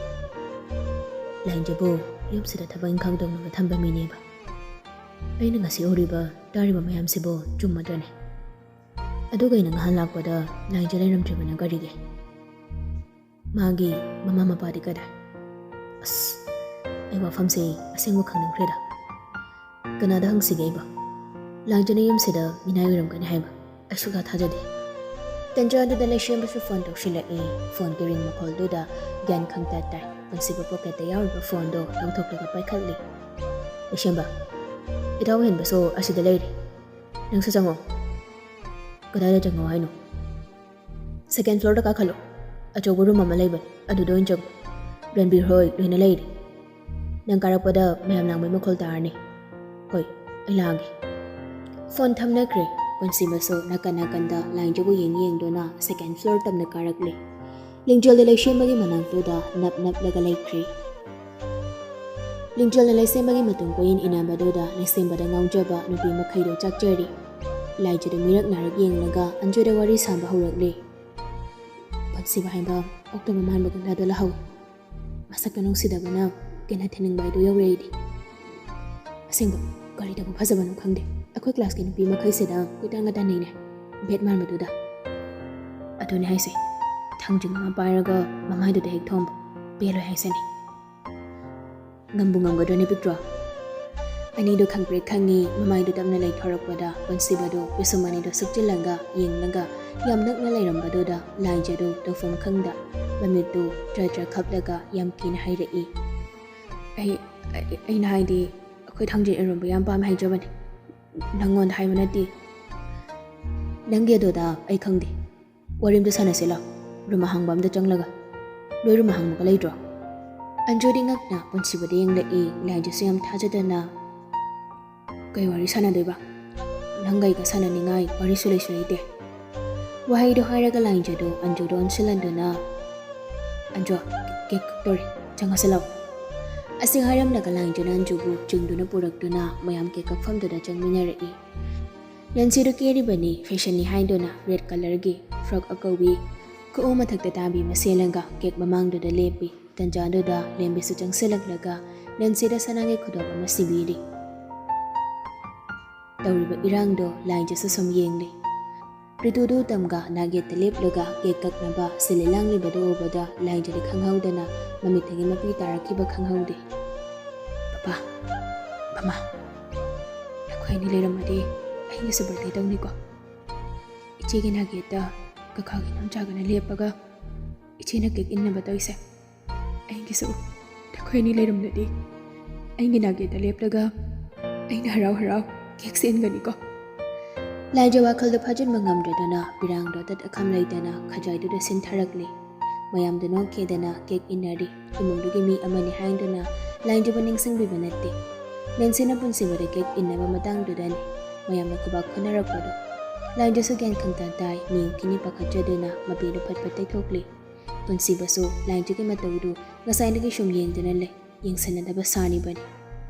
"ꯂꯥꯏꯟꯖꯕꯨ ꯌꯨꯝꯁꯤꯗ ꯊꯕꯛ ꯏꯪꯈꯥꯡ ꯇꯧꯅꯕ ꯊꯝꯕ ꯃꯤꯅꯦꯕ꯫ ꯑꯩꯅ ꯉꯁꯤ ꯎꯔꯤꯕ, ꯇꯥꯔꯤꯕ ꯃꯌꯥꯝꯁꯤꯕꯨ ꯆꯨꯝꯃꯗ꯭ꯔꯅꯦ? ꯑꯗꯨꯒ ꯑꯩꯅ ꯉꯍꯥꯟ ꯂꯥꯛꯄꯗ ꯂꯥꯏꯟꯖ ꯂꯩꯔꯝꯗ꯭ꯔꯤꯕꯅ ꯀꯔꯤꯒꯤ? ꯃꯥꯒꯤ ꯃꯃꯥ ꯃꯄꯥꯗꯤ ꯀꯗꯥꯏ? ꯑꯁ, ꯑꯩ ꯋꯥꯐꯝꯁꯦ ꯑꯁꯦꯡꯕ ꯈꯪꯅꯤꯡꯈ꯭ꯔꯦꯗ꯫ ꯀꯅꯥꯗ ꯍꯪꯁꯤꯒꯦ ꯑꯩꯕꯣ? ꯂꯥꯏꯟꯖꯅ ꯌꯨꯝꯁꯤꯗ ꯃꯤꯅꯥꯏ ꯑꯣꯏꯔꯝꯒꯅꯤ ꯍꯥꯏꯕ ꯑꯩ ꯁꯨꯛꯊꯥ ꯊꯥꯖꯗꯦ꯫" ꯇꯟꯖꯥꯗꯨꯗ ꯂꯩꯁꯦꯝꯕꯁꯨ ꯐꯣꯟ ꯇꯧꯁꯤꯜꯂꯛꯏ꯫ ꯐꯣꯟꯒꯤ ꯔꯤꯡ ꯃꯈꯣꯜꯗꯨꯗ ꯒ꯭ꯌꯥꯟ ꯈꯪꯇꯥ ꯇꯥꯏ꯫ ꯄꯨꯟꯁꯤꯕ ꯄꯣꯀꯦꯠꯇ ꯌꯥꯎꯔꯤꯕ ꯐꯣꯟꯗꯣ ꯂꯧꯊꯣꯛꯂꯒ ꯄꯥꯏꯈꯠꯂꯤ꯫ "ꯂꯩꯁꯦꯝꯕ, ꯏꯇꯥꯎ ꯍꯦꯟꯕꯁꯨ ꯑꯁꯤꯗ ꯂꯩꯔꯤ꯫ ꯅꯪꯁꯨ ꯆꯪꯉꯣ꯫" "ꯀꯗꯥꯏꯗ ꯆꯪꯉꯣ ꯍꯥꯏꯅꯣ?" "ꯁꯦꯀꯦꯟ ꯐ꯭ꯂꯣꯔꯗ ꯀꯥꯈꯠꯂꯣ꯫ ꯑꯆꯧꯕ ꯔꯨꯝ ꯑꯃ ꯂꯩꯕꯅꯤ, ꯑꯗꯨꯗ ꯑꯣꯏꯅ ꯆꯪꯉꯣ꯫ ꯔꯟꯕꯤꯔ ꯍꯣꯏ ꯂꯣꯏꯅ ꯂꯩꯔꯤ꯫ ꯅꯪ ꯀꯥꯔꯛꯄꯗ ꯃꯌꯥꯝ ꯂꯥꯡꯕꯩ ꯃꯈꯣꯜ ꯇꯥꯔꯅꯤ꯫ ꯍꯣꯏ, ꯑꯩ ꯂꯥꯡꯒꯦ꯫" ꯐꯣꯟ ꯊꯝꯅꯈ꯭ꯔꯦ꯫ ꯄꯨꯟꯁꯤꯕꯁꯨ ꯅꯥꯀꯟ ꯅꯥꯀꯟꯗ ꯂꯥꯏꯟꯖꯕꯨ ꯌꯦꯡ ꯌꯦꯡꯗꯨꯅ ꯁꯦꯀꯦꯟ ꯐ꯭ꯂꯣꯔ ꯇꯝꯅ ꯀꯥꯔꯛꯂꯤ꯫ ꯂꯤꯡꯖꯦꯜꯗ ꯂꯩꯁꯦꯝꯕꯒꯤ ꯃꯅꯥꯛꯇꯨꯗ ꯅꯞ ꯅꯞꯂꯒ ꯂꯩꯈ꯭ꯔꯦ꯫ ꯂꯤꯡꯖꯦꯜꯅ ꯂꯩꯁꯦꯝꯕꯒꯤ ꯃꯇꯨꯡ ꯀꯣꯏꯏꯟ ꯏꯟꯅꯕꯗꯨꯗ ꯂꯩꯁꯦꯝꯕꯗ ꯉꯥꯎꯖꯕ ꯅꯨꯄꯤ ꯃꯈꯩꯗꯨ ꯆꯥꯛꯆꯔꯤ꯫ ꯂꯥꯏꯖꯗꯨ ꯃꯤꯔꯛ ꯅꯥꯔꯛ ꯌꯦꯡꯂꯒ ꯑꯟꯖꯨꯗ ꯋꯥꯔꯤ ꯁꯥꯕ ꯍꯧꯔꯛꯂꯤ꯫ "ꯄꯨꯟꯁꯤꯕ ꯍꯥꯏꯕ ꯑꯣꯛꯇꯕ ꯃꯥꯟꯕ ꯒꯨꯟꯗꯥꯗꯣ ꯂꯥꯛꯍꯧꯏ꯫ ꯃꯁꯛꯇꯣ ꯅꯨꯡꯁꯤꯗꯕꯅ ꯀꯦꯅ ꯊꯤꯟꯅꯤꯡꯕ ꯍꯥꯏꯗꯣ ꯌꯧꯔꯛꯏꯗꯤ꯫ ꯑꯁꯦꯡꯕ, ꯀꯔꯤ ꯇꯧꯕ ꯐꯖꯕꯅꯣ ꯈꯪꯗꯦ꯫ ꯑꯩꯈꯣꯏ ꯀ꯭ꯂꯥꯁꯀꯤ ꯅꯨꯄꯤ ꯃꯈꯩꯁꯤꯗ ꯀꯣꯏꯇꯥꯟꯒ ꯇꯥꯟꯅꯩꯅꯦ, ꯕꯦꯠ ꯃꯥꯟꯕꯗꯨꯗ꯫ ꯑꯗꯨꯅꯦ ꯍꯥꯏꯁꯦ, ꯊꯥꯡꯖꯤꯡ ꯑꯃ ꯄꯥꯏꯔꯒ ꯃꯃꯥꯏꯗꯨꯗ ꯍꯦꯛ ꯊꯣꯝꯕ, ꯄꯦꯜꯂꯣꯏ ꯍꯥꯏꯁꯤꯅꯤ꯫ ꯉꯝꯕꯨ ꯉꯝꯒꯗ꯭ꯔꯣꯅꯦ ꯄꯤꯛꯇ꯭ꯔꯣ? ꯑꯅꯤꯗꯨ ꯈꯪꯄ꯭ꯔꯦꯛ ꯈꯪꯉꯤ, ꯃꯃꯥꯏꯗꯨ ꯇꯞꯅ ꯂꯩꯊꯣꯔꯛꯄꯗ ꯄꯨꯟꯁꯤꯕꯗꯨ ꯄꯤꯁꯨꯝ ꯑꯅꯤꯗꯨ ꯁꯨꯞꯆꯤꯜꯂꯒ ꯌꯦꯡꯂꯒ ꯌꯥꯝ ꯅꯛꯅ ꯂꯩꯔꯝꯕꯗꯨꯗ ꯂꯥꯏꯖꯗꯨ ꯇꯧꯐꯝ ꯈꯪꯗ ꯃꯃꯤꯠꯇꯨ ꯇ꯭ꯔ ꯇ꯭ꯔ ꯈꯞꯂꯒ ꯌꯥꯝ ꯀꯤꯅ ꯍꯥꯏꯔꯛꯏ꯫ "ꯑꯩ, ꯑꯩ, ꯑꯩꯅ ꯍꯥꯏꯗꯤ, ꯑꯩꯈꯣꯏ ꯊꯥꯡꯖꯤꯡ ꯏꯔꯣꯟꯕ ꯌꯥꯝ ꯄꯥꯝꯃꯦ ꯍꯥꯏꯖꯕꯅꯤ꯫ ꯅꯪꯉꯣꯟꯗ ꯍꯥꯏꯕ ꯅꯠꯇꯦ꯫ ꯅꯪꯒꯤ ꯑꯗꯨꯗ ꯑꯩ ꯈꯪꯗꯦ꯫ ꯋꯥꯔꯤ ꯑꯝꯇ ꯁꯥꯟꯅꯁꯤ ꯂꯥꯎ꯫ ꯔꯨꯝ ꯑꯍꯥꯡꯕ ꯑꯝꯇ ꯆꯪꯂꯒ꯫ ꯅꯣꯏ ꯔꯨꯝ ꯑꯍꯥꯡꯕꯒ ꯂꯩꯇ꯭ꯔꯣ?" ꯑꯟꯖꯨꯗꯤ ꯉꯛꯅ ꯄꯨꯟꯁꯤꯕꯗ ꯌꯦꯡꯂꯛꯏ, ꯂꯥꯏꯖꯁꯨ ꯌꯥꯝ ꯊꯥꯖꯗꯅ꯫ "ꯀꯩ ꯋꯥꯔꯤ ꯁꯥꯟꯅꯗꯣꯏꯕ? ꯅꯪꯒ ꯑꯩꯒ ꯁꯥꯟꯅꯅꯤꯡꯉꯥꯏ ꯋꯥꯔꯤꯁꯨ ꯂꯩꯁꯨ ꯂꯩꯇꯦ꯫" ꯋꯥꯍꯩꯗꯣ ꯍꯥꯏꯔꯒ ꯂꯥꯏꯖꯗꯨ ꯑꯟꯖꯨꯗ ꯑꯣꯟꯁꯤꯜꯍꯟꯗꯨꯅ, "ꯑꯟꯖꯨ, ꯀꯦꯛ ꯀꯛꯇꯣꯔꯦ, ꯆꯪꯉꯁꯤ ꯂꯥꯎ꯫" ꯑꯁꯤ ꯍꯥꯏꯔꯝꯂꯒ ꯂꯥꯏꯖꯅ ꯑꯟꯖꯨꯕꯨ ꯆꯤꯡꯗꯨꯅ ꯄꯨꯔꯛꯇꯨꯅ ꯃꯌꯥꯝ ꯀꯦꯛ ꯀꯛꯐꯝꯗꯨꯗ ꯆꯪꯃꯤꯟꯅꯔꯛꯏ꯫ ꯅꯦꯟꯁꯤꯗꯨ ꯀꯦꯔꯤꯕꯅꯤ, ꯐꯦꯁꯟꯅꯤ ꯍꯥꯏꯗꯨꯅ ꯔꯦꯗ ꯀꯂꯔꯒꯤ ꯐ꯭ꯔꯣꯛ ꯑꯀꯧꯕꯤ, ꯈꯨꯎ ꯃꯊꯛꯇ ꯇꯥꯕꯤ ꯑꯃ ꯁꯦꯠꯂꯒ ꯀꯦꯛ ꯃꯃꯥꯡꯗꯨꯗ ꯂꯦꯞꯄꯤ꯫ ꯇꯟꯖꯥꯗꯨꯗ ꯂꯦꯝꯕꯤꯁꯨ ꯆꯪꯁꯤꯜꯂꯛꯂꯒ ꯅꯦꯟꯁꯤꯗ ꯁꯅꯥꯒꯤ ꯈꯨꯗꯣꯞ ꯑꯃ ꯁꯤꯕꯤꯔꯤ꯫ ꯇꯧꯔꯤꯕ ꯏꯔꯥꯡꯗꯣ ꯂꯥꯏꯖꯁꯨ ꯁꯨꯝ ꯌꯦꯡꯂꯤ꯫ ꯄ꯭ꯔꯤꯇꯨꯗꯨ ꯇꯝꯒ ꯅꯥꯛꯌꯦꯠꯇ ꯂꯦꯞꯂꯒ ꯀꯦꯛ ꯀꯛꯅꯕ ꯁꯤꯜꯂꯤ ꯂꯥꯡꯂꯤꯕꯗꯨ ꯎꯕꯗ ꯂꯥꯏꯖꯗꯤ ꯈꯪꯍꯧꯗꯅ ꯃꯃꯤꯠꯇꯒꯤ ꯃꯄꯤ ꯇꯥꯔꯛꯈꯤꯕ ꯈꯪꯍꯧꯗꯦ꯫ "ꯄꯄꯥ, ꯃꯃꯥ, ꯅꯈꯣꯏ ꯑꯅꯤ ꯂꯩꯔꯝꯃꯗꯤ ꯑꯩꯒꯤꯁꯨ ꯕꯥꯔꯗꯦ ꯇꯧꯅꯤꯀꯣ? ꯏꯆꯦꯒꯤ ꯅꯥꯛꯌꯦꯠꯇ ꯀꯀꯥꯒꯤ ꯏꯅꯥꯎꯆꯥꯒꯅ ꯂꯦꯞꯄꯒ ꯏꯆꯦꯅ ꯀꯦꯛ ꯏꯟꯅꯕ ꯇꯧꯔꯤꯁꯦ꯫ ꯑꯩꯒꯤꯁꯨ ꯅꯈꯣꯏ ꯑꯅꯤ ꯂꯩꯔꯝꯂꯗꯤ ꯑꯩꯒꯤ ꯅꯥꯛꯌꯦꯠꯇ ꯂꯦꯞꯂꯒ ꯑꯩꯅ ꯍꯔꯥꯎ ꯍꯔꯥꯎ ꯀꯦꯛꯁꯦ ꯏꯟꯒꯅꯤꯀꯣ꯫" ꯂꯥꯏꯖ ꯋꯥꯈꯜꯗ ꯐꯥꯖꯤꯟꯕ ꯉꯝꯗ꯭ꯔꯗꯨꯅ ꯄꯤꯔꯥꯡꯗꯣ ꯇꯠ ꯑꯈꯝ ꯂꯩꯇꯅ ꯈꯖꯥꯏꯗꯨꯗ ꯁꯤꯟꯊꯔꯛꯂꯤ꯫ ꯃꯌꯥꯝꯗꯨ ꯅꯣꯛꯈꯤꯗꯅ ꯀꯦꯛ ꯏꯟꯅꯔꯤ꯫ ꯏꯃꯨꯡꯗꯨꯒꯤ ꯃꯤ ꯑꯃꯅꯤ ꯍꯥꯏꯗꯨꯅ ꯂꯥꯏꯖꯕꯨ ꯅꯤꯡꯁꯤꯡꯕꯤꯕ ꯅꯠꯇꯦ꯫ ꯅꯦꯟꯁꯤꯅ ꯄꯨꯟꯁꯤꯕꯗ ꯀꯦꯛ ꯏꯟꯅꯕ ꯃꯇꯥꯡꯗꯨꯗꯅꯤ ꯃꯌꯥꯝꯅ ꯈꯨꯕꯥꯛ ꯈꯨꯅꯔꯛꯄꯗꯣ꯫ ꯂꯥꯏꯖꯁꯨ ꯒ꯭ꯌꯥꯟ ꯈꯪꯇꯥ ꯇꯥꯏ, ꯃꯤ ꯎꯈꯤꯅꯤ ꯄꯥꯈꯠꯆꯗꯨꯅ ꯃꯄꯤꯗꯨ ꯐꯠ ꯐꯠ ꯇꯩꯊꯣꯛꯂꯤ꯫ ꯄꯨꯟꯁꯤꯕꯁꯨ ꯂꯥꯏꯖꯒꯤ ꯃꯇꯧꯗꯨ ꯉꯁꯥꯏꯗꯒꯤ ꯁꯨꯝ ꯌꯦꯡꯗꯨꯅ ꯂꯩ, ꯌꯦꯡꯁꯤꯟꯅꯗꯕ ꯁꯥꯔꯤꯕꯅꯤ꯫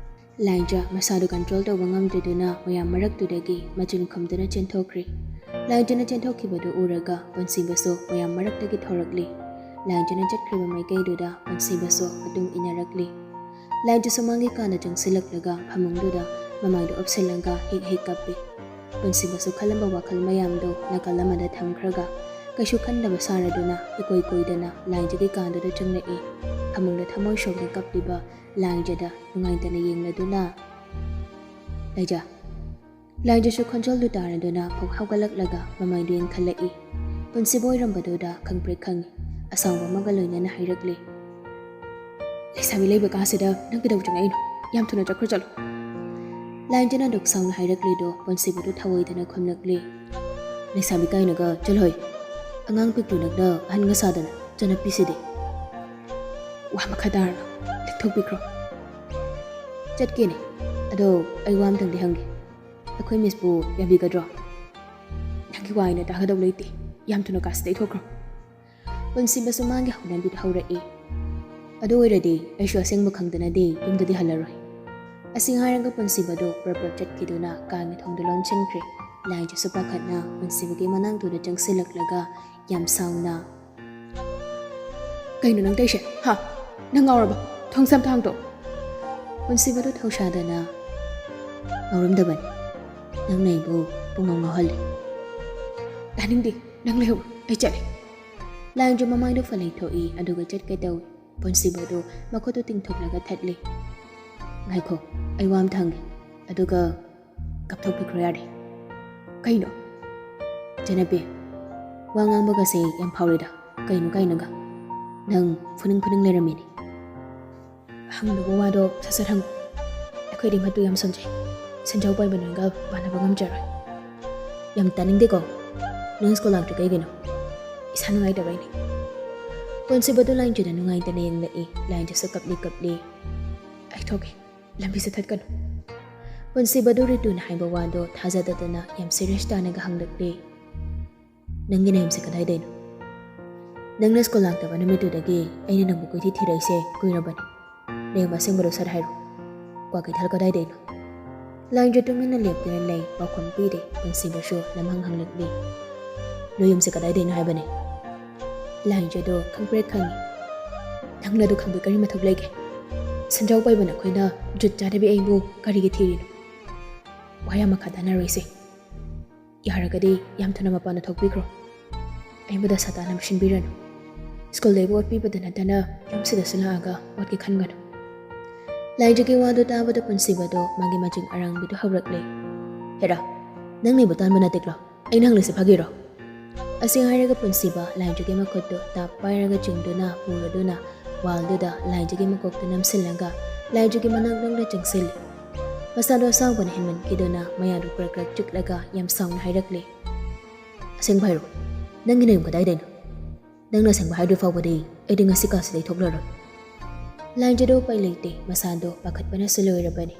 ꯂꯥꯏꯖ ꯃꯁꯥꯗꯨ ꯀꯟꯇ꯭ꯔꯣꯜ ꯇꯧꯕ ꯉꯝꯗ꯭ꯔꯗꯨꯅ ꯃꯌꯥꯝ ꯃꯔꯛꯇꯨꯗꯒꯤ ꯃꯆꯤꯟ ꯈꯨꯝꯗꯨꯅ ꯆꯦꯟꯊꯣꯛꯈ꯭ꯔꯤ꯫ ꯂꯥꯏꯖꯅ ꯆꯦꯟꯊꯣꯛꯈꯤꯕꯗꯨ ꯎꯔꯒ ꯄꯨꯟꯁꯤꯕꯁꯨ ꯃꯌꯥꯝ ꯃꯔꯛꯇꯒꯤ ꯊꯣꯔꯛꯂꯤ꯫ ꯂꯥꯏꯖꯅ ꯆꯠꯈ꯭ꯔꯤꯕ ꯃꯥꯏꯀꯩꯗꯨꯗ ꯄꯨꯟꯁꯤꯕꯁꯨ ꯃꯇꯨꯡ ꯏꯟꯅꯔꯛꯂꯤ꯫ ꯂꯥꯏꯟꯁꯨ ꯁꯨꯃꯥꯡꯒꯤ ꯀꯥꯗ ꯆꯪꯁꯤꯜꯂꯛꯂꯒ ꯐꯃꯨꯡꯗꯨꯗ ꯃꯃꯥꯏꯗꯨ ꯑꯣꯞꯁꯤꯜꯂꯒ ꯍꯦꯛ ꯍꯦꯛ ꯀꯞꯄꯤ꯫ ꯄꯨꯟꯁꯤꯕꯁꯨ ꯈꯜꯂꯝꯕ ꯋꯥꯈꯜ ꯃꯌꯥꯝꯗꯣ ꯅꯥꯀꯜ ꯑꯃꯗ ꯊꯝꯈ꯭ꯔꯒ ꯀꯩꯁꯨ ꯈꯟꯗꯕ ꯁꯥꯔꯗꯨꯅ ꯏꯀꯣꯏ ꯀꯣꯏꯗꯅ ꯂꯥꯏꯟꯖꯒꯤ ꯀꯥꯗꯨꯗ ꯆꯪꯂꯛꯏ꯫ ꯐꯃꯨꯡꯗ ꯊꯃꯣꯏ ꯁꯣꯛꯅ ꯀꯞꯂꯤꯕ ꯂꯥꯏꯟꯖꯗ ꯅꯨꯡꯉꯥꯏꯇꯅ ꯌꯦꯡꯂꯗꯨꯅ, "ꯂꯥꯏꯖ!" ꯂꯥꯏꯖꯁꯨ ꯈꯣꯟꯖꯦꯜꯗꯨ ꯇꯥꯔꯗꯨꯅ ꯐꯨꯛ ꯍꯧꯒꯠꯂꯛꯂꯒ ꯃꯃꯥꯏꯗꯨ ꯌꯦꯡꯈꯠꯂꯛꯏ꯫ ꯄꯨꯟꯁꯤꯕ ꯑꯣꯏꯔꯝꯕꯗꯨꯗ ꯈꯪꯄ꯭ꯔꯦꯛ ꯈꯪꯉꯤ꯫ ꯑꯁꯥꯎꯕ ꯑꯃꯒ ꯂꯣꯏꯅꯅ ꯍꯥꯏꯔꯛꯂꯤ, "ꯂꯩꯁꯥꯕꯤ ꯂꯩꯕ ꯀꯥꯁꯤꯗ ꯅꯪ ꯀꯩꯗꯧ ꯆꯪꯉꯛꯏꯅꯣ? ꯌꯥꯝ ꯊꯨꯅ ꯆꯠꯈ꯭ꯔꯣ ꯆꯠꯂꯣ!" ꯂꯥꯏꯟꯖꯅ ꯑꯗꯨꯛ ꯁꯥꯎꯅ ꯍꯥꯏꯔꯛꯂꯤꯗꯣ ꯄꯨꯟꯁꯤꯕꯗꯨ ꯊꯧꯑꯣꯏꯗꯅ ꯈꯨꯝꯂꯛꯂꯤ, "ꯂꯩꯁꯥꯕꯤ ꯀꯥꯏꯅꯒ ꯆꯠꯂꯣꯍꯦ! ꯑꯉꯥꯡ ꯄꯤꯛꯇꯨ ꯅꯪꯅ ꯑꯍꯟꯒ ꯁꯥꯗꯅ ꯆꯠꯅꯞꯄꯤꯁꯤꯗꯤ!" "ꯋꯥ ꯃꯈꯥ ꯇꯥꯔꯅꯨ, ꯂꯦꯞꯊꯣꯛꯄꯤꯈ꯭ꯔꯣ꯫" "ꯆꯠꯀꯦꯅꯦ, ꯑꯗꯣ ꯑꯩ ꯋꯥ ꯑꯝꯇꯪꯗꯤ ꯍꯪꯒꯦ꯫ ꯑꯩꯈꯣꯏ ꯃꯤꯁꯄꯨ ꯌꯥꯕꯤꯒꯗ꯭ꯔꯣ?" "ꯅꯪꯒꯤ ꯋꯥ ꯑꯩꯅ ꯇꯥꯒꯗꯧ ꯂꯩꯇꯦ꯫ ꯌꯥꯝ ꯊꯨꯅ ꯀꯥꯁꯤꯗ ꯊꯣꯛꯈ꯭ꯔꯣ꯫" ꯄꯨꯟꯁꯤꯕꯁꯨ ꯃꯥꯒꯤ ꯍꯧꯅꯕꯤꯗꯨ ꯍꯧꯔꯛꯏ꯫ "ꯑꯗꯨ ꯑꯣꯏꯔꯗꯤ ꯑꯩꯁꯨ ꯑꯁꯦꯡꯕ ꯈꯪꯗꯅꯗꯤ ꯌꯨꯝꯗꯗꯤ ꯍꯜꯂꯔꯣꯏ꯫" ꯑꯁꯤ ꯍꯥꯏꯔꯒ ꯄꯨꯟꯁꯤꯕꯗꯨ ꯄ꯭ꯔꯞ ꯄ꯭ꯔꯞ ꯆꯠꯈꯤꯗꯨꯅ ꯀꯥꯒꯤ ꯊꯣꯡꯗꯨ ꯂꯣꯟꯁꯤꯟꯈ꯭ꯔꯦ꯫ ꯂꯥꯏꯖꯁꯨ ꯄꯥꯈꯠꯅ ꯄꯨꯟꯁꯤꯕꯒꯤ ꯃꯅꯥꯛꯇꯨꯗ ꯆꯪꯁꯤꯜꯂꯛꯂꯒ ꯌꯥꯝ ꯁꯥꯎꯅ, "ꯀꯩꯅꯣ ꯅꯪ ꯇꯧꯏꯁꯦ? ꯍꯥ? ꯅꯪ ꯉꯥꯎꯔꯕ? ꯊꯣꯡꯁꯥ ꯑꯝꯇ ꯍꯥꯡꯗꯣꯛꯑꯣ꯫" ꯄꯨꯟꯁꯤꯕꯗꯨ ꯊꯧꯁꯥꯗꯅ, "ꯉꯥꯎꯔꯝꯗꯕꯅꯤ꯫ ꯅꯪꯅ ꯑꯩꯕꯨ ꯄꯨꯡꯉꯥꯎ ꯉꯥꯎꯍꯜꯂꯤ꯫" "ꯇꯥꯅꯤꯡꯗꯦ꯫ ꯅꯪ ꯂꯩꯍꯧꯔꯣ꯫ ꯑꯩ ꯆꯠꯂꯦ꯫" ꯂꯥꯏꯟꯖꯨ ꯃꯃꯥꯏꯗꯨ ꯐꯂꯩ ꯊꯣꯛꯏ, ꯑꯗꯨꯒ ꯆꯠꯀꯦ ꯇꯧꯏ꯫ ꯄꯨꯟꯁꯤꯕꯗꯨ ꯃꯈꯨꯠꯇꯨ ꯇꯤꯡꯊꯣꯛꯂꯒ ꯊꯠꯂꯤ꯫ "ꯉꯥꯏꯈꯣ, ꯑꯩ ꯋꯥ ꯑꯝꯇ ꯍꯪꯒꯦ, ꯑꯗꯨꯒ ꯀꯞꯊꯣꯛꯄꯤꯈ꯭ꯔꯣ ꯌꯥꯔꯦ꯫" "ꯀꯩꯅꯣ?" "ꯆꯠꯅꯕꯤ, ꯋꯥ ꯉꯥꯡꯕꯒꯁꯦ ꯌꯥꯝ ꯐꯥꯎꯔꯦꯗ꯫ ꯀꯩꯅꯣ ꯀꯥꯏꯅꯒ꯫ ꯅꯪ ꯐꯨꯅꯤꯡ ꯐꯨꯅꯤꯡ ꯂꯩꯔꯝꯃꯤꯅꯦ꯫ ꯍꯪꯗꯧꯕ ꯋꯥꯗꯣ ꯁꯠ ꯁꯠ ꯍꯪꯉꯨ꯫ ꯑꯩꯈꯣꯏꯗꯤ ꯃꯇꯨ ꯌꯥꯝ ꯁꯣꯟꯖꯩ꯫ ꯁꯦꯟꯖꯥꯎ ꯄꯥꯏꯕ ꯅꯣꯏꯒ ꯄꯥꯅꯕ ꯉꯝꯖꯔꯣꯏ꯫" "ꯌꯥꯝ ꯇꯥꯅꯤꯡꯗꯦꯀꯣ꯫ ꯅꯪ ꯁ꯭ꯀꯨꯜ ꯂꯥꯛꯇ꯭ꯔꯤ ꯀꯩꯒꯤꯅꯣ?" "ꯏꯁꯥ ꯅꯨꯡꯉꯥꯏꯇꯕꯩꯅꯦ꯫" ꯄꯨꯟꯁꯤꯕꯗꯨ ꯂꯥꯏꯟꯖꯗ ꯅꯨꯡꯉꯥꯏꯇꯅ ꯌꯦꯡꯂꯛꯏ꯫ ꯂꯥꯏꯟꯖꯁꯨ ꯀꯞꯂꯤ ꯀꯞꯂꯤ꯫ "ꯑꯩ ꯊꯣꯛꯀꯦ꯫ ꯂꯝꯕꯤꯁꯦ ꯊꯠꯀꯅꯨ꯫" ꯄꯨꯟꯁꯤꯕꯗꯨ ꯔꯤꯇꯨꯅ ꯍꯥꯏꯕ ꯋꯥꯗꯣ ꯊꯥꯖꯗꯗꯅ ꯌꯥꯝ ꯁꯤꯔꯤꯌꯁ ꯇꯥꯅꯒ ꯍꯪꯂꯛꯂꯦ꯫ "ꯅꯪꯒꯤ ꯅꯌꯨꯝꯁꯦ ꯀꯗꯥꯏꯗꯩꯅꯣ?" "ꯅꯪꯅ ꯁ꯭ꯀꯨꯜ ꯂꯥꯛꯇꯕ ꯅꯨꯃꯤꯠꯇꯨꯗꯒꯤ ꯑꯩꯅ ꯅꯪꯕꯨ ꯀꯣꯏꯊꯤ ꯊꯤꯔꯛꯏꯁꯦ ꯀꯨꯏꯔꯕꯅꯤ꯫ ꯅꯌꯨꯝ ꯑꯁꯦꯡꯕꯗꯣ ꯁꯠ ꯍꯥꯏꯔꯣ꯫" "ꯀ꯭ꯋꯥꯀꯩꯊꯦꯜ ꯀꯗꯥꯏꯗꯩꯅꯣ?" ꯂꯥꯏꯟꯖ ꯇꯨꯃꯤꯟꯅ ꯂꯦꯞꯇꯨꯅ ꯂꯩ, ꯄꯥꯎꯈꯨꯝ ꯄꯤꯗꯦ꯫ ꯄꯨꯟꯁꯤꯕꯁꯨ ꯂꯝꯍꯪ ꯍꯪꯂꯛꯂꯤ꯫ "ꯅꯣꯏ ꯌꯨꯝꯁꯦ ꯀꯗꯥꯏꯗꯩꯅꯣ ꯍꯥꯏꯕꯅꯦ?" ꯂꯥꯏꯟꯖꯗꯣ ꯈꯪꯄ꯭ꯔꯦꯛ ꯈꯪꯉꯤ꯫ "ꯅꯪꯅ ꯑꯗꯨ ꯈꯪꯕ ꯀꯔꯤ ꯃꯊꯧ ꯂꯩꯒꯦ? ꯁꯦꯟꯖꯥꯎ ꯄꯥꯏꯕ ꯅꯈꯣꯏꯅ ꯖꯨꯠ ꯆꯥꯗꯕꯤ ꯑꯩꯕꯨ ꯀꯔꯤꯒꯤ ꯊꯤꯔꯤꯅꯣ? ꯋꯥ ꯌꯥꯝ ꯃꯈꯥ ꯇꯥꯅꯔꯣꯏꯁꯦ꯫ ꯌꯥꯔꯒꯗꯤ ꯌꯥꯝ ꯊꯨꯅ ꯃꯄꯥꯟꯗ ꯊꯣꯛꯄꯤꯈ꯭ꯔꯣ꯫ ꯑꯩꯕꯨ ꯗꯁꯥ ꯇꯥꯅꯕ ꯁꯤꯟꯕꯤꯔꯅꯨ꯫ ꯁ꯭ꯀꯨꯜꯗ ꯑꯩꯕꯨ ꯑꯣꯠꯄꯤꯕꯗ ꯅꯠꯇꯅ ꯌꯨꯝꯁꯤꯗꯁꯨ ꯂꯥꯛꯑꯒ ꯑꯣꯠꯀꯦ ꯈꯟꯒꯅꯨ꯫ ꯂꯥꯏꯖꯒꯤ ꯋꯥꯗꯨ ꯇꯥꯕꯗ ꯄꯨꯟꯁꯤꯕꯗꯣ ꯃꯥꯒꯤ ꯃꯆꯤꯡ ꯑꯔꯥꯡꯕꯤꯗꯨ ꯍꯧꯔꯛꯂꯦ꯫ "ꯍꯦꯔꯥ, ꯅꯪꯅ ꯑꯩꯕꯨ ꯇꯥꯟꯕ ꯅꯠꯇꯦꯀ꯭ꯔꯣ? ꯑꯩꯅ ꯍꯪꯂꯤꯁꯦ ꯐꯥꯒꯤꯔꯣ?" ꯑꯁꯤ ꯍꯥꯏꯔꯒ ꯄꯨꯟꯁꯤꯕ ꯂꯥꯏꯖꯒꯤ ꯃꯈꯨꯠꯇꯨ ꯇꯥꯞ ꯄꯥꯏꯔꯒ ꯆꯤꯡꯗꯨꯅ ꯄꯨꯔꯗꯨꯅ ꯋꯥꯜꯗꯨꯗ ꯂꯥꯏꯖꯒꯤ ꯃꯀꯣꯛꯇꯨ ꯅꯝꯁꯤꯜꯂꯒ ꯂꯥꯏꯖꯒꯤ ꯃꯅꯥꯛ ꯅꯛꯅ ꯆꯪꯁꯤꯜꯂꯤ꯫ ꯃꯁꯥꯗꯣ ꯑꯁꯥꯎꯕꯅ ꯍꯦꯟꯃꯟꯈꯤꯗꯨꯅ ꯃꯌꯥꯗꯨ ꯀ꯭ꯔꯛ ꯀ꯭ꯔꯛ ꯆꯤꯛꯂꯒ ꯌꯥꯝ ꯁꯥꯎꯅ ꯍꯥꯏꯔꯛꯂꯤ, "ꯑꯁꯦꯡꯕ ꯍꯥꯏꯔꯣ, ꯅꯪꯒꯤ ꯅꯌꯨꯝ ꯀꯗꯥꯏꯗꯩꯅꯣ? ꯅꯪꯅ ꯑꯁꯦꯡꯕ ꯍꯥꯏꯗ꯭ꯔꯤ ꯐꯥꯎꯕꯗꯤ ꯑꯩꯗꯤ ꯉꯁꯤ ꯀꯥꯁꯤꯗꯩ ꯊꯣꯛꯂꯔꯣꯏ꯫" ꯂꯥꯏꯖꯗꯣ ꯎꯄꯥꯏ ꯂꯩꯇꯦ, ꯃꯁꯥꯗꯣ ꯄꯥꯈꯠꯄꯅꯁꯨ ꯂꯣꯏꯔꯕꯅꯤ꯫